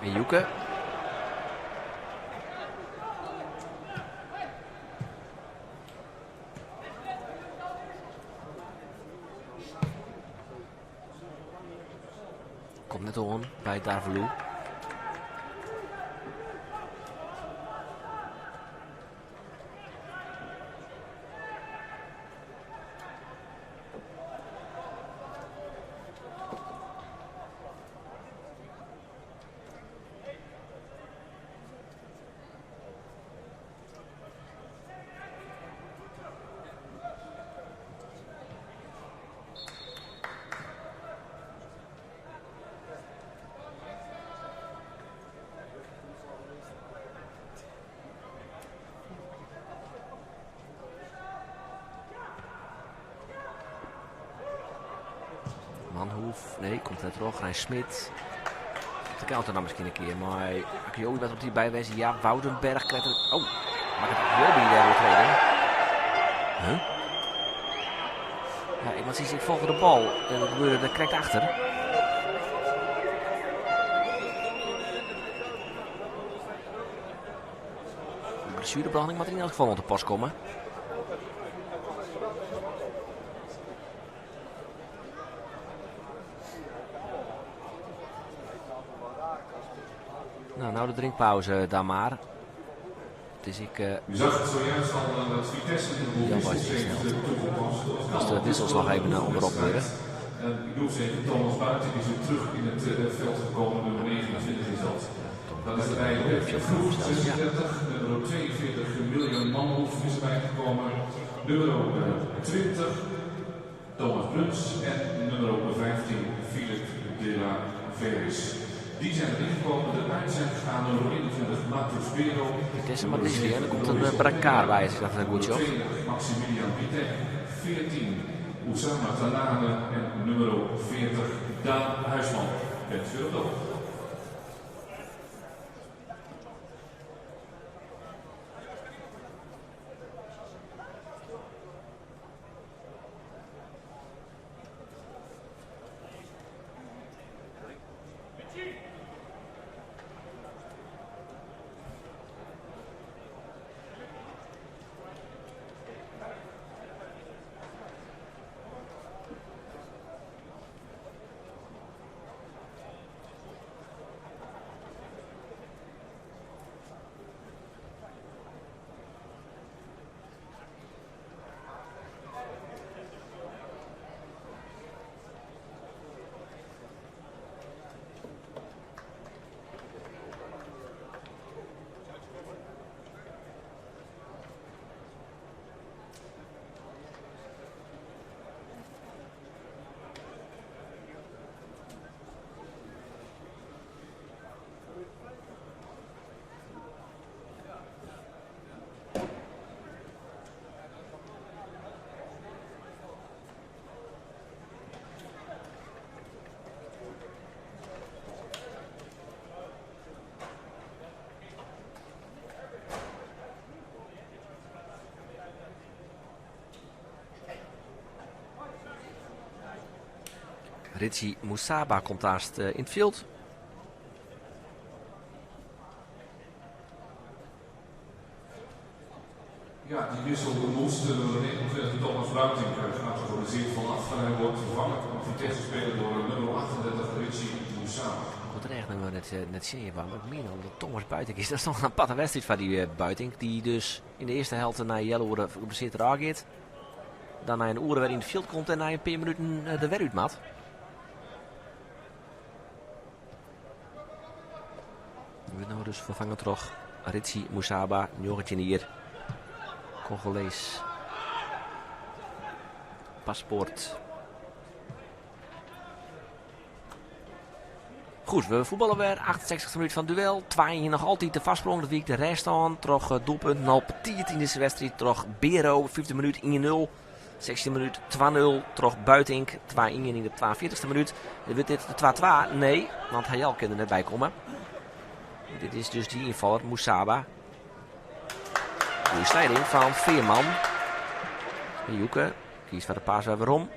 En Joeke. Komt net aan bij Darfalou. Manhoef, nee, komt net terug. Rijn Smit. De counter dan misschien een keer, maar Akiobi was op die bijwijze. Ja, Woudenberg krijgt het. Oh, maar het Akiobi daar weer tweede. Huh? Ja, iemand ziet, ik volg de bal en dat gebeurde er correct achter. De blessurebehandeling moet er in elk geval op de pas komen. Nou, de drinkpauze dan maar. Het is ik. U zag het zojuist al dat Vitesse de boel wissels heeft toegepast. Als de wissels nog even onderop worden. En ik doe zeggen, Thomas Buiten is weer terug in het veld gekomen. Nummer 29 is dat. Dan is erbij Patrick Vroeg, 36. Nummer 42, William Manhoef is erbij gekomen. Nummer 20, Thomas Bruns. En nummer 15, Philip de la Veris. Die zijn erin gekomen, eruit zijn gegaan, nummer 21, Matheus Bero. Vitesse maar dit weer, er komt een brancard bij, als ik dat goed joh. Maximilian Pitek, 14, Oussama Tannane en nummer 40, Daan Huisman. Bent u op de Ritchie Moussaba komt aanst yn it fjild. Ja, die wissel moest. Nummer 29 Thomas Buitink gaat er geblesseerd vanaf. En hij wordt vervangen op Vitesse speler door nummer 38 Ritchie Moussaba. Ik word er echt nog net zien, maar ik meen al dat Thomas Buitink is. Dat is toch een aparte wedstrijd van die Buitink. Die dus in de eerste helft naar Jelle geblesseerd eraan gaat. Dan na een uur weer in het veld komt en na een paar minuten er weer uit mat. We worden nou dus vervangen door Ritchie Moussaba, 19 hier. Congolees. Paspoort. Goed, we voetballen weer. 68e minuut van het duel. 2 hier nog altijd de vastsprong. Dat week de rest aan. Troch doelpunt op 10 in de wedstrijd. Troch Bero, 5e minuut 1-0. 16e minuut 2-0. Troch Buitink, 2-1 in de 42e minuut. En wordt dit de 2-2? Nee, want Hayal kan er net bij komen. Dit is dus die invaller, Moussaba. Goeie slijding van Veerman. Joeke kiest voor de paas weer waarom.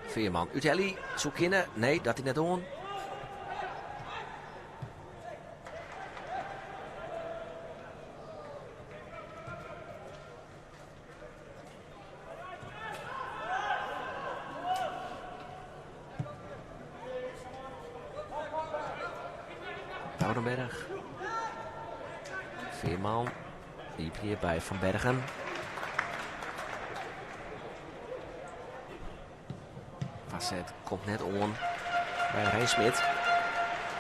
Veerman, Utelli, Soekinne. Nee, dat hij net doen. Woudenberg. Veerman. Die hier bij Van Bergen. Facet komt net on bij Rijnsmit.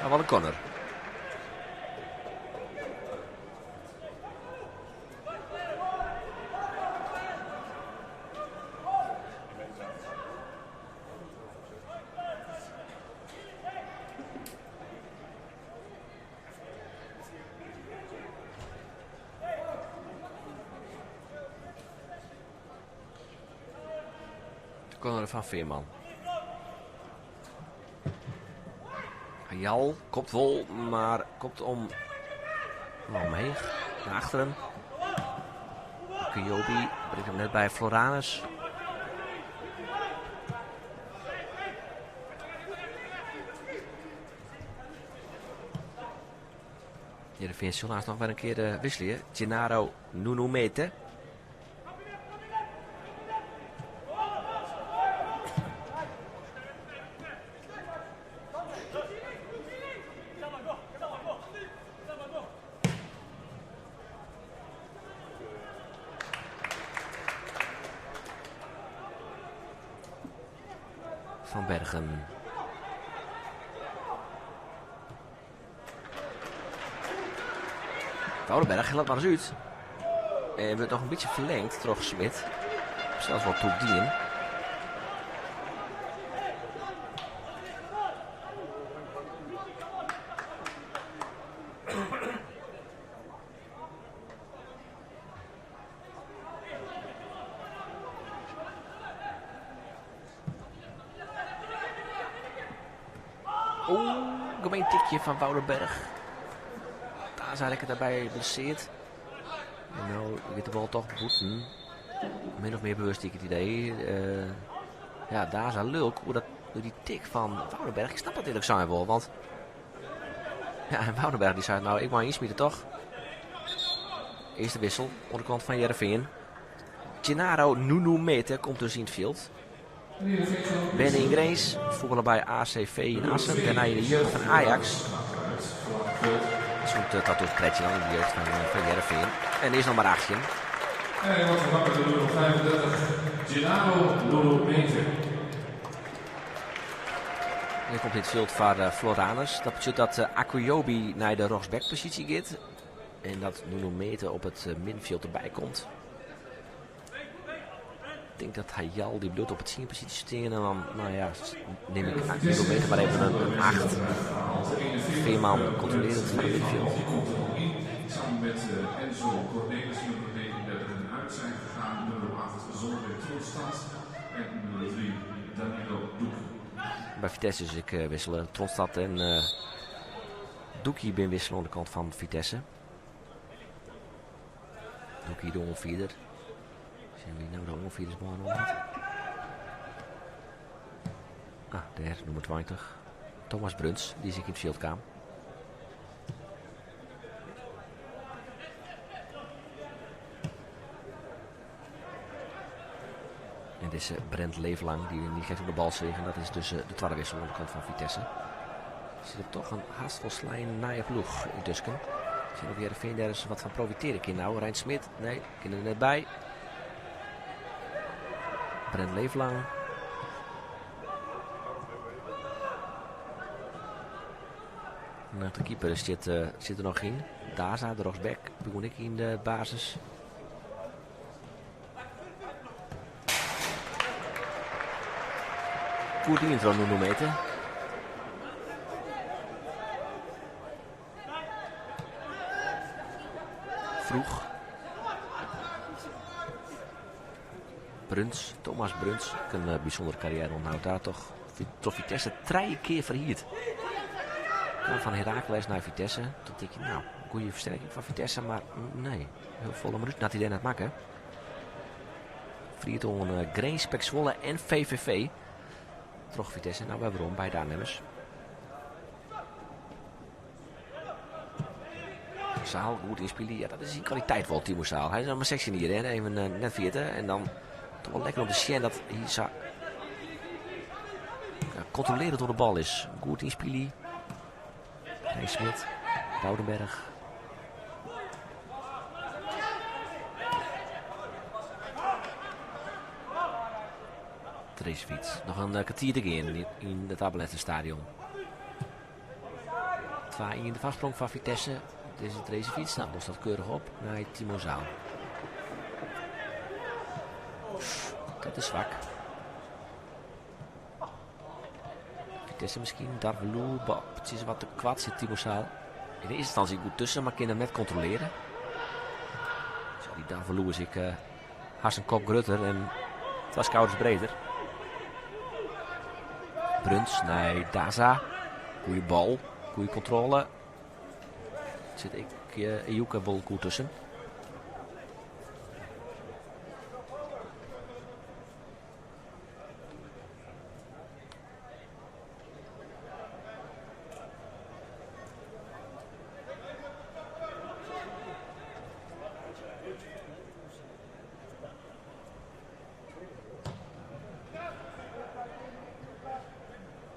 Maar wat een corner. De corner van Veerman. Jal komt wel, maar komt om omheen. Naar achteren. Kyobi brengt hem net bij Floranus. Heerenveen zal haast nog wel een keer wisselen. Gennaro Nunumete. Van Bergen. Woudenberg, laat maar eens uit. En wordt nog een beetje verlengd door Smit. Zelfs wat toedien. Oeh, gemeen tikje van Woudenberg. Daar is eigenlijk daarbij geblesseerd. En nou gaat de bal toch boeten. Min of meer bewust ik het idee. Ja, daar is lulk hoe dat door die tik van Woudenberg. Ik snap dat eerlijk zijn wel, want ja, en Woudenberg die zei nou ik mag insmieten toch. Eerste wissel onderkant van Heerenveen. Gennaro Nunumete komt dus in het veld. Ben Ingrees, voetballer bij ACV in Assen. Daarna in de jeugd van Ajax. Zo'n dat doet Kretje dan in de jeugd van Heerenveen. En is nog maar 18. En hij wordt vervangen door nummer 35, Gennaro Nunumete. En dan komt dit veld van Floranus. Dat betekent dat Akuyobi naar de rechtsbackpositie gaat. En dat Nunumete op het middenveld erbij komt. Ik denk dat Hayal die bloed op het 10 positie staan. En dan, nou ja, neem ik Nunumete maar even een 8. Veerman controleert het van het middenveld. Die komt er nog in. Samen met Enzo Cornelis, nummer 39, en uit zijn gegaan. Nummer 8, Zonder Tronstad. En nummer 3, Danilo Doekhi. Bij Vitesse dus ik wisselen Tronstad en Doekhi ben wisselen aan de kant van Vitesse. Doekhi de onvierder. Sjen wie no de oanfierdersbân om hat. Ah, dêr, nûmer 20. Thomas Bruns, dy is ek yn it fjild kaam. En dizze Brent Leeflang, dy dy geeft op de bal seach. En dat is dus de twadde wissel oan de kant fan Vitesse. Der sit toch in hast folslein nije ploech yntusken. Sjen of Hearrenfean dêr ris wat fan profitearje kin no. Rein Smit, nee, kin der net by. Brent Leeflang. Nou, de keeper sit, sit der noch yn. Daza, de rechtsback, begûn ek yn de basis. Goed dien troch Nuno Mete. Vroeg. Bruns, Thomas Bruns, ek in bysûndere karriêre ûnthâld daar toch troch Vitesse trije kear ferhierd. Kaam fan Heracles nei Vitesse. Toen tink je, nou, goede fersterking fan Vitesse, mar nee, hiel folle minuten hat hy dêr net makke. Ferhierd oan Grins, PEC Zwolle en VVV. Troch Vitesse no wer werom by de Arnhemmers. Zaal goed ynspylje. Ja, dat is syn kwaliteit wol, Timo Zaal. Hy is noch mar 16 jier, hè? Even net ferjitte. En dan toch wol lekker om te sjen dat hy sa ja, kontrolearjend oan de bal is. Goed ynspylje. Rein Smit, Woudenberg. Dresevic. Noch in kertier te gean yn it Abe Lenstra Stadion. 2-1 de foarsprong foar Vitesse. Dizze Dresevic, nou, lost dat keurich op nei Timo Zaal. Dat is swak. Vitesse miskien, Darvelou, het is wat te kwad sit Timo Zaal. In de eerste instantie goed tussen, mar kin him net kontrolearje. Zo, dy Darvelou is ek hast in kop grutter en twa skouders breder. Bruns nei Daza. Goeie bal, goeie kontrôle. Sit ek Ejuke wol goed tusken.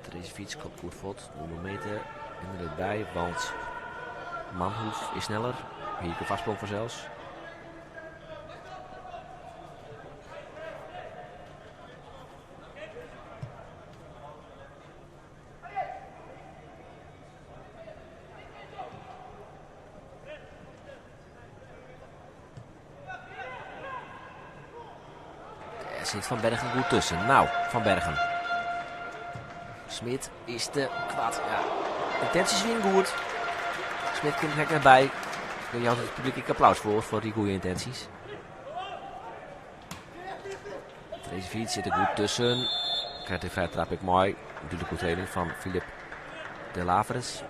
Dresevic komt goed fuort, Nuno Mete en der net by, want Manhoef is sneller. Hie ek in foarsprong fansels. Dêr sit Van Bergen goed tusken. Nou, Van Bergen. Smit is te kwad. Ja. Yntinsjes wiene goed. Smit kin der krekt net by. Dêr jout it publyk ek applaus foar, foar dy goede yntinsjes. Dresevic sit der goed tusken. Krijt de frije trap ek mei. Dúdlike oertrêding fan Filip de Laveres.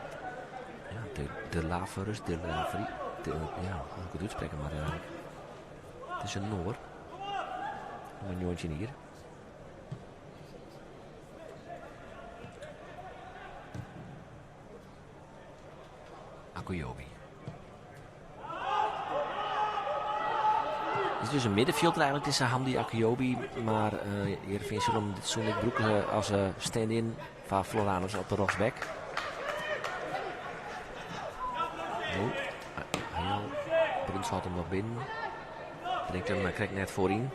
Ja, de, de Laveres, de Laveri. De, ja, hoe ik it útsprekke moat eigentlik. It is in Noar. Nûmer 19 jier. Akujobi. Is dus in middenfjilder eigentlik, dizze Hamdi Akujobi. Mar uh, Hearrenfean sil him dit seizoen ek brûke as uh, stand-in foar Floranus op de rjochtsback. Oh, Hayal Bruns hâldt him noch binnen. Bringt him krekt net foaryn.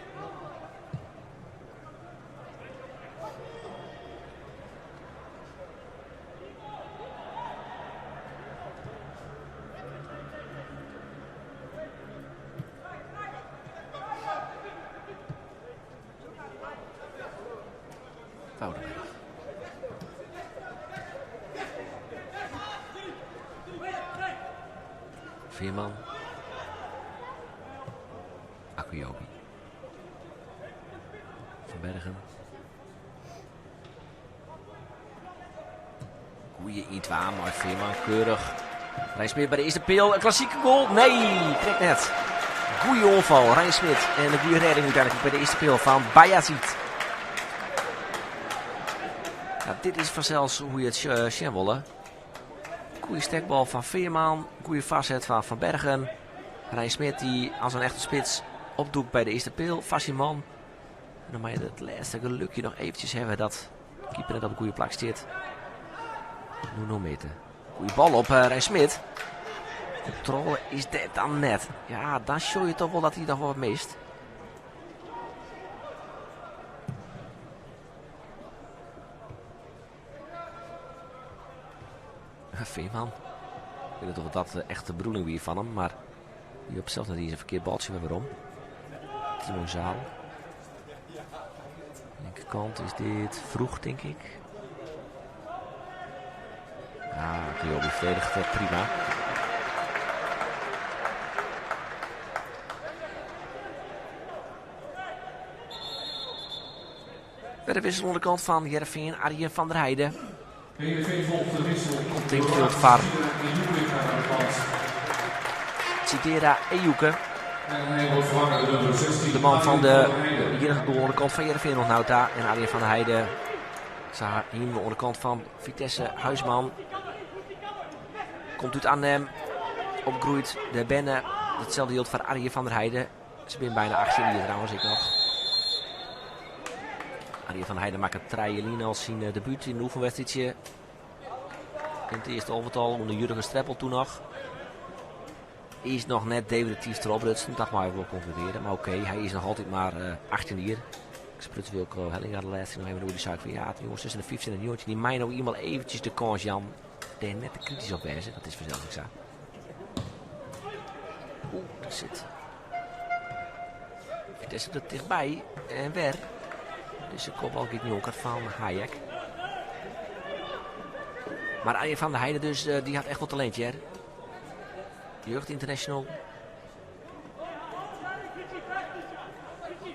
Woudenberg. Veerman. Akujobi. Van Bergen. Goeie 1-2, mei Veerman keurich. Rein Smit by de earste peal, in klassike goal. Nee, krekt net. Goeie oanfal, Rein Smit. En in goede rêding úteinlik by de earste peal fan Bayazit. Ja, dit is fansels hoe je it eh, sjen wolle. Goede stekbal fan Veerman, goede foarset fan Van Bergen. Rein Smit die als een echte spits opdûkt by de earste peal, foar syn man. En dan mei je it lêste gelukje noch eventjes hawwe dat de keeper net op it goede plak stiet. Nuno Mete. Goede bal op uh, Rein Smit. Kontrôle is der dan net. Ja, dan sjoch je toch wol dat hy noch wol wat mist. Veerman. Ik weet net oft dat echt de bedoeling wie fan him, mar hy op sels net iens in ferkeard baltsje wer werom. Timo Zaal. Linkerkant is dit Vroeg, tink ik. Ah, Kyobi verdedigt prima. Bij de wissel oan de kant fan Hearrenfean, Arjen van der Heijden. Komt yn fjild foar Chidera Ejuke. De man fan de iennige goal oan de kant fan Hearrenfean oant no ta. En Arjen van der Heijden sa hienen we oan de kant fan Vitesse Huisman. Komt út Arnhem, opgroeid dêr berne. Itselde jildt foar Arjen van der Heijden. Se binne beide 18 jier trouwens ek noch. Arjen van der Heijden makke 3 jier lyn al syn eh, debút yn in oefenwedstriidsje. Yn it earste alvetal ûnder Jurgen Streppel toen noch. Is noch net definityf trochbrutsen, dat mei ik wol konkludearje. Mar oké, hy is noch altyd mar uh, eh, 18 jier. Ik spruts Wilco Hellinga de lêste noch even oer, dy sei fan ja, jonges tusken de 15 en 19, dy meie no ienmaal eventjes de kâns jaan dêr net te kritysk op wêze. Dat is fansels ek sa. Oeh, daar sit Vitesse der tichtby. En wer. Dizze kopbal giet njonken fan Hayek. Mar Arjen van der Heijden dus, eh, dy hat echt wol talint, hear. Jeugd International.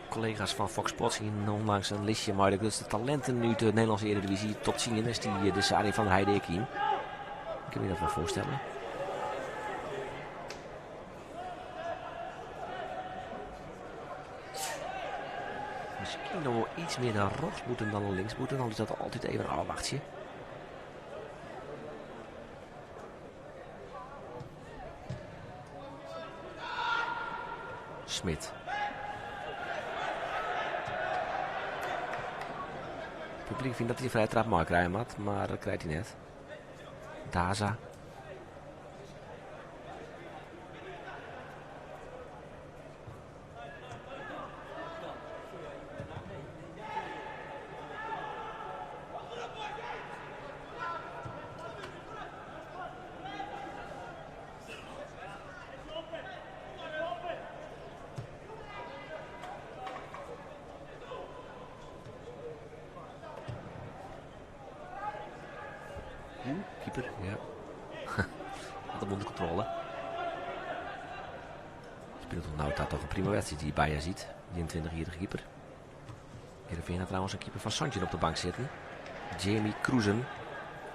Kollega's fan Fox Sports hienen ûnlangs in listje mei de grutste talinten út de Nederlânske Eredivisie. Top 10 is dy dizze Arjen van der Heijden ek yn. Ik kin my dat wol foarstelle. Miskien noch wol iets mear nei rjochts bûten dan nei links bûten, al is dat altyd even ôfwachtsje. Smit. It publyk fynt dat hy in frije trap meikrije moat, mar dat krijt hy net. Daza. Keeper, ja. Hat him ûnder kontrôle. Spilet oant no ta toch in prima wedstriid, dy Bayazit, 21-jierrige keeper. Hearrenfean hat trouwens in keeper fan 17 op de bank sitten. Jamie Kroezen.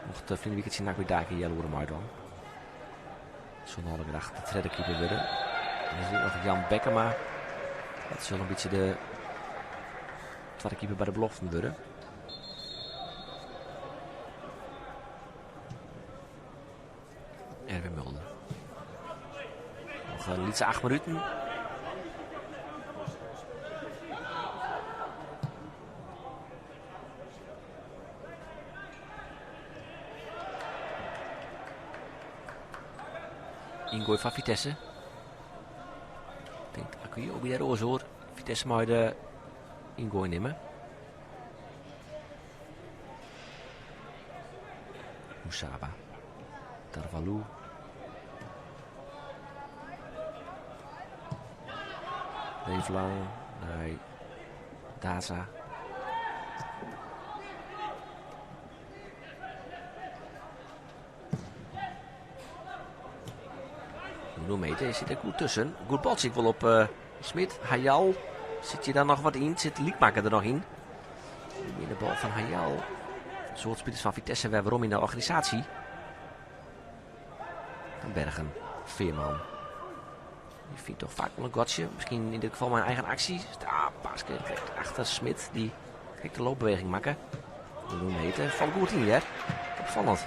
Mocht ferline wike tsjin NAC Breda in healoere meidwaan. Sil nei alle gedachten de tredde keeper wurde. Dan is der noch Jan Bekkema. Dat sil in bytsje de twadde keeper by de beloften wurde. Erwin Mulder. Noch in lytse 8 minuten. Yngoai fan Vitesse. Tinkt Akujobi dêr oars oer. Vitesse mei de yngoai nimme. Musaba. Darvalou. Leeflang nei Daza. Nuno Mete sit der goed tusken. Goed baltsje ek wol op uh, Smit. Hayal. Sit hjir dan noch wat yn? Sit lykmakker der noch yn? De bal fan Hayal. In soad spilers fan Vitesse wer werom yn de organisaasje. Van Bergen, Veerman. Dy fynt toch faak wol in gatsje. Miskien yn dit gefal mei in eigen aksje. Ah, Paske krekt achter Smit, dy't krekt de loopbeweging makke. Nuno Mete falt goed yn, hear. Opfallend.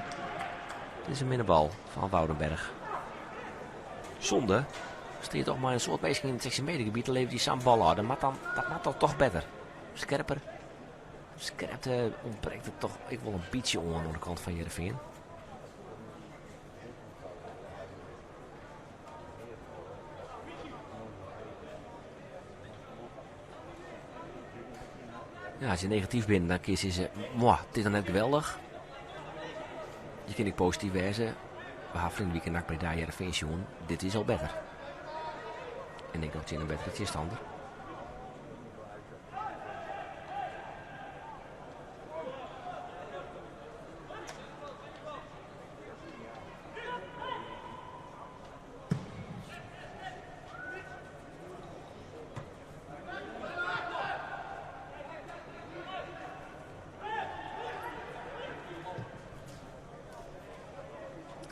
Dit is in minne bal fan Woudenberg. Zonde. Steat toch mei in soad minsken yn it 16 meter gebiet, dan levert hy sa'n bal ôf. Dat moat dan, dat moat dan toch better. Skerper. Skerpte ûntbrekt it toch ek wol in bytsje oan oan de kant fan Hearrenfean. Ja, as je negatyf binne, dan kinne je sizze, moah, it is noch net geweldich. Je kinne ek posityf wêze. We ha ferline wike NAC Breda Hearrenfean sjoen. Dit is al better. En ek noch tsjin in bettere tsjinstander.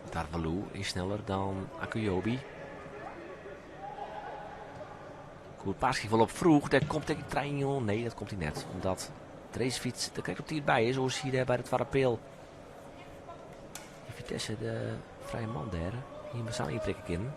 Darvalou is sneller dan Akujobi. Goed, Paschik wol op vroeg. Dêr komt ek trein, joh. Nee, dat komt hy net. Omdat Dreesfiets der krekt op tiid by is. Oars hie dêr by de twadde peal Vitesse de frije man dêr. Hie him sa ynprikke kinnen.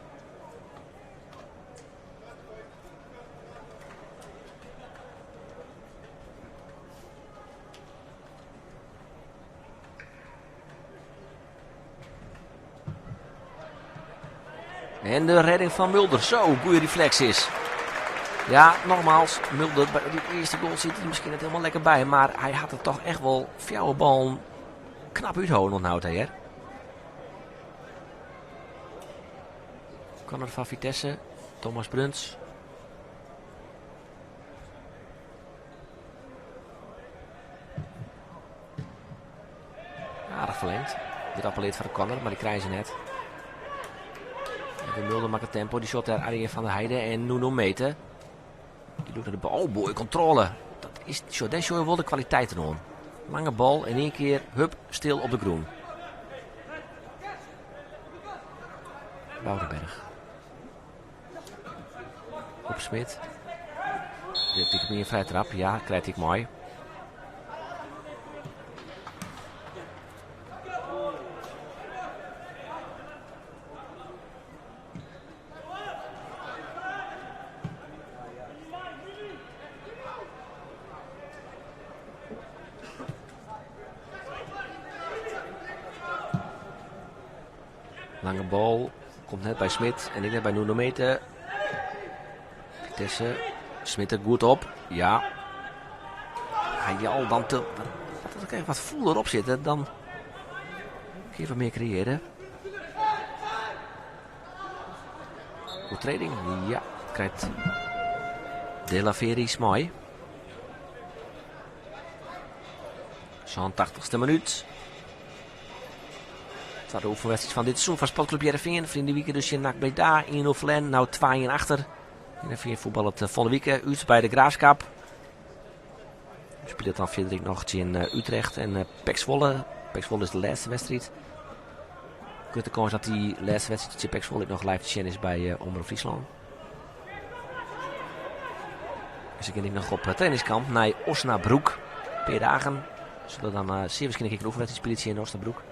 En de redding van Mulder. Zo, goede reflex is. Ja, nogmaals, Mulder, bij die eerste goal zit hij misschien net helemaal lekker bij. Maar hij had er toch echt wel fjouwer ballen knap uithouden, onthoudt hij, hè? Corner van Vitesse, Thomas Bruns. Aardich ferlingd. Dit appelleert foar de corner, mar dy krije se net. En Mulder makket tempo. Dy shot dêr Arjen van der Heijden en Nuno Mete. Dy lûkt nei de bal. Oh, moaie kontrôle. Dat is, sjoch, dêr sjogge je wol de kwaliteiten oan. Lange bal in ien kear, hup, stil op de grûn. Woudenberg. Op Smit. Dit ik in frije trap. Ja, krijt ik mei. Lange bal komt net by Smit en ek net by Nuno Mete. Vitesse, Smit der goed op. Ja. Hy al dan te, dat er even wat fûler op sitte, dan kin je wat mear kreëarje. Oertreding, ja, krijt De La Veris mei. 87ste minút. Twadde oefenwedstriid fan dit seizoen fan Sportclub Hearrenfean. Ferline wike dus tsjin NAC Breda 1-0 ferlern, no 2-1 achter. Hearrenfean fuotballet folle wike út by de Graafschap. Spilet dan fierder ek noch tsjin Utrecht en PEC Zwolle. PEC Zwolle is de lêste wedstriid. Grutte kâns dat dy lêste wedstriid tsjin PEC Zwolle ek noch live te sjen is by Omrop Fryslân. Se gean ek noch op trainingskamp nei Osnabrück. In pear dagen. Sille dan sear wierskynlik ek in oefenwedstriid spylje tsjin Osnabrück.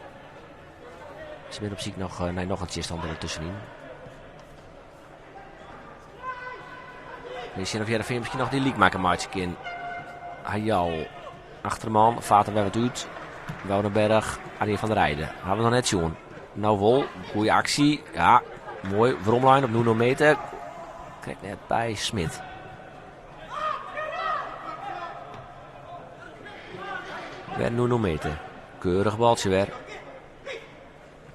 Se binne op syk noch nei noch in tsjinstanner dertuskenyn. Even sjen of Hearrenfean miskien noch dy lykmakker meitsje kin. Hayal achterman, faart der wer wat út. Woudenberg, Arjen van der Heijden. Hawwe we noch net sjoen. No wol, goede aksje. Ja, moai. Weromlein op Nuno Mete. Krekt net by Smit. Wer Nuno Mete. Keurich baltsje wer.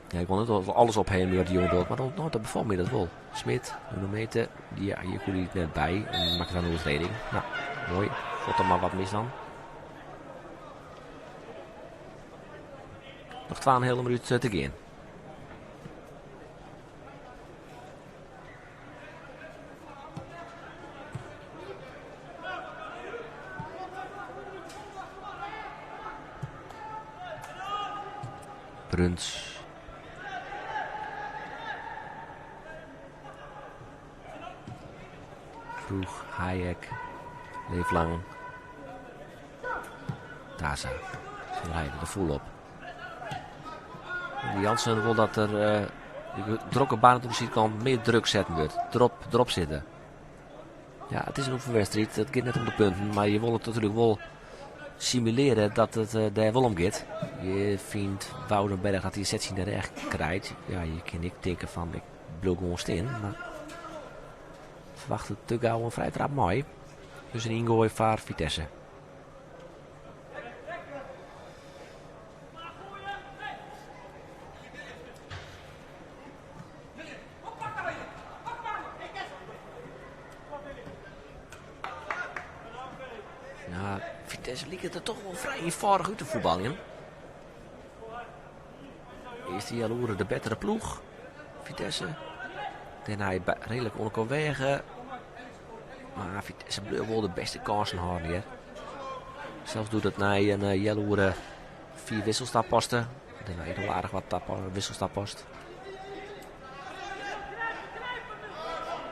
Ja, ik wol net alles ophemje wat dy jonge docht, mar dan, no, dat befalt my dat wol. Smit, Nuno Mete, ja, hjir koe hy net by en makket dan in oertreding. No, moai. Fuort dan mar wat mis dan. Noch twa-en-in heale minút te gean. Bruns. Vroeg, Hayek, Leeflang, Taza. Van der Heijden der fûl op. Jansen wol dat der uh, drokke baan op de sydkant mear druk setten wurdt. Drop, drop sitte. Ja, it is in oefenwedstriid. It giet net om de punten, mar je wolle it natuerlik wol simulearje dat it eh, dêr wol om giet. Je fynt Woudenberg dat hy in setsje yn de rêch krijt. Ja, je kinne ek tinke fan ik bliuw gewoan stean, mar ferwachtet te gau in frije trap mei. Dus in yngoai foar Vitesse. Ja, Vitesse liket der toch wol frij ienfâldich út te fuotbaljen. Earste healoere de bettere ploech, Vitesse. Dêrnei reedlik oan elkoar weage. Mar Vitesse bleau wol de bêste kânsen hâlden hjir. Sels doe't it nei in healoere fiif wissels tapaste. Dêrnei ek noch aardich wat wissels tapast.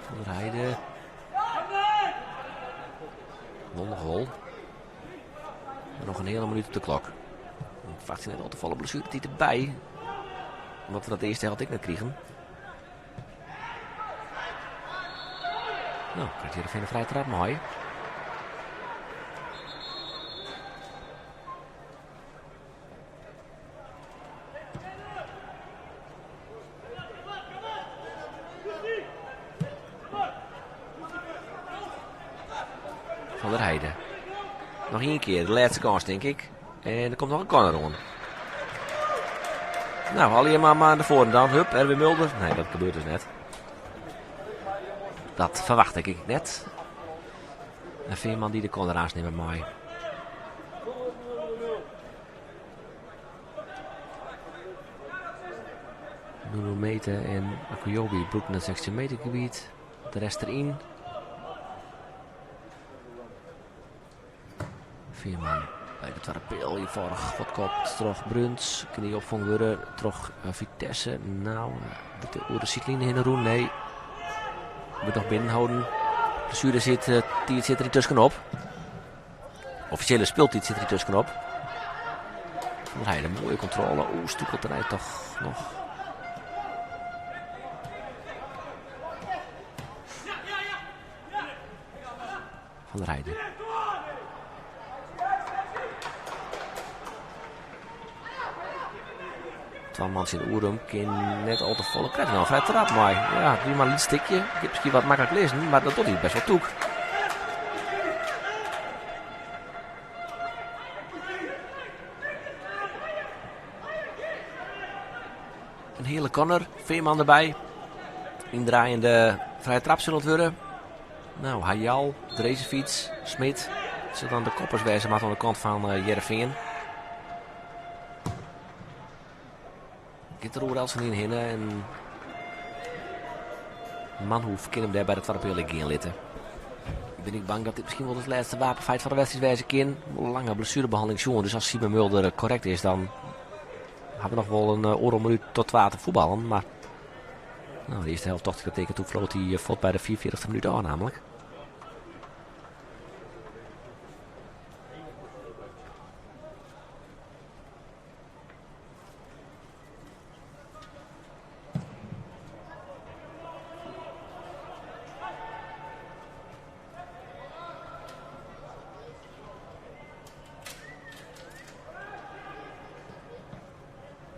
Van der Heide. Wol noch wol. Noch in heale minút op de klok. Ik ferwachtsje net al te folle blessueretiid derby. Omdat we dat de earste helte ek net krigen. No, krijt Hearrenfean in frije trap mei. Van der Heide. Noch ien kear, de lêste kâns tink ik. En der komt noch in corner oan. No, allegear mar nei foaren dan. Hup, Erwin Mulder. Nee, dat gebeurt dus net. Dat ferwachte ik net. En Veerman dy't de corner oannimme mei. Nuno Mete en Akujobi bûten it 16 meter gebiet. De rest deryn. Veerman by de twadde peal ienfâldich fuortkopt troch Bruns. Kin dy opfongen wurde troch Vitesse? No, wurdt oer de sydline hinne rûn? Nee. Wurdt noch binnenholden. Blessuere sit, tiid sit der yntusken op. Offisjele spyltiid sit der yntusken op. Van der Heijden, moaie kontrôle. Oeh, stûkelt dêrnei toch noch. Van der Heijden. Twa man tsjin Oerum kin net al te folle. Krijt no in frije trap mei. Ja, wie mar in lyts stikje. Giet miskien wat maklik lizzen, mar dat docht hy bêst wol tûk. In heale corner, Veerman derby. Yndraaiende frije trap sil it wurde. No, Hayal, Dresevic, Smit. It sil dan de koppers wêze moatte oan de kant fan Hearrenfean. Giet der oer eltsenien hinne en Manhoef kin him dêr by de twadde peal ek gean litte. Bin ik bang dat dit miskien wol it lêste wapenfeit fan de wedstriid wêze kin. Wol in lange blessuerebehanneling sjoen, dus as Siebe Mulder korrekt is, dan ha we noch wol in oardel minút tot twa te fuotballen. Mar no, de earste helte tocht ik dat teken, doe floot hy fuort by de 44e minút ôf namelijk.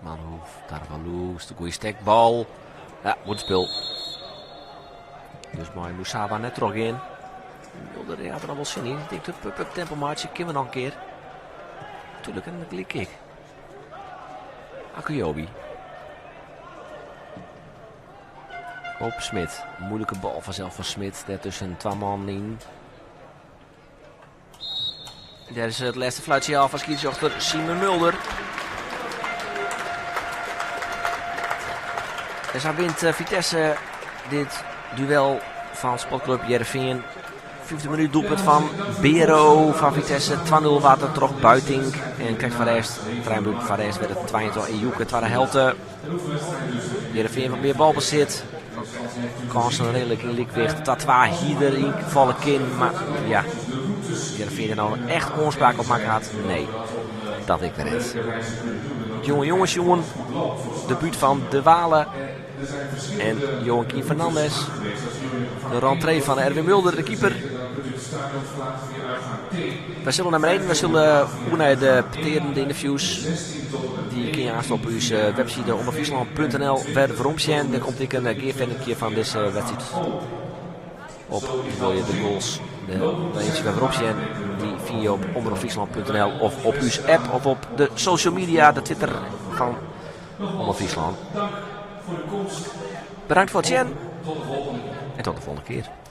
Manhoef, Darvalou, de goede stekbal. Ja, bûtenspul. Dus mei Moussaba net trochgean. Mulder hat der noch wol sin yn. Ik tink, hup, hup, tempo meitsje, kinne we noch in kear. Tuurlijk, en gelyk ek. Akujobi. Op Smit. Moeilike bal fansels fan Smit. Dêr tusken twa mannen yn. Dêr is it lêste fluitsinjaal fan skiedsrjochter Simon Mulder. En sa wint eh, Vitesse dit duel fan Sportclub Hearrenfean. Fyfde minút doelpunt fan Bero fan Vitesse. 2-0 waard it troch Buitink. En krekt foar rêst, trije minuten foar rêst, wurdt it 22 in Joeke. Twadde helte. Hearrenfean wat mear balbesit. Kânsen reedlik yn lykwicht. 2-2 hie der yn falle kinnen, mar ja, Hearrenfean der no echt oanspraak op makke hat? Nee, dat ek wer net. Jonge jonges sjoen, debút fan De Waele en Joaquin Fernandes. De rentree fan Erwin Mulder, de keeper. Wy sille nei beneden, wy sille oer nei de petearen, de ynterviews. Dy kinne je aanst op ús webside omropfryslan.nl wer werom sjen. Dêr komt ek in gearfetting fan dizze wedstriid op. Wol je de goals, de eventsjes wer werom sjen, dy fine je op omropfryslan.nl of op ús app of op de social media, de Twitter fan Omrop Fryslân. Bedankt foar it sjen en tot de folgjende kear.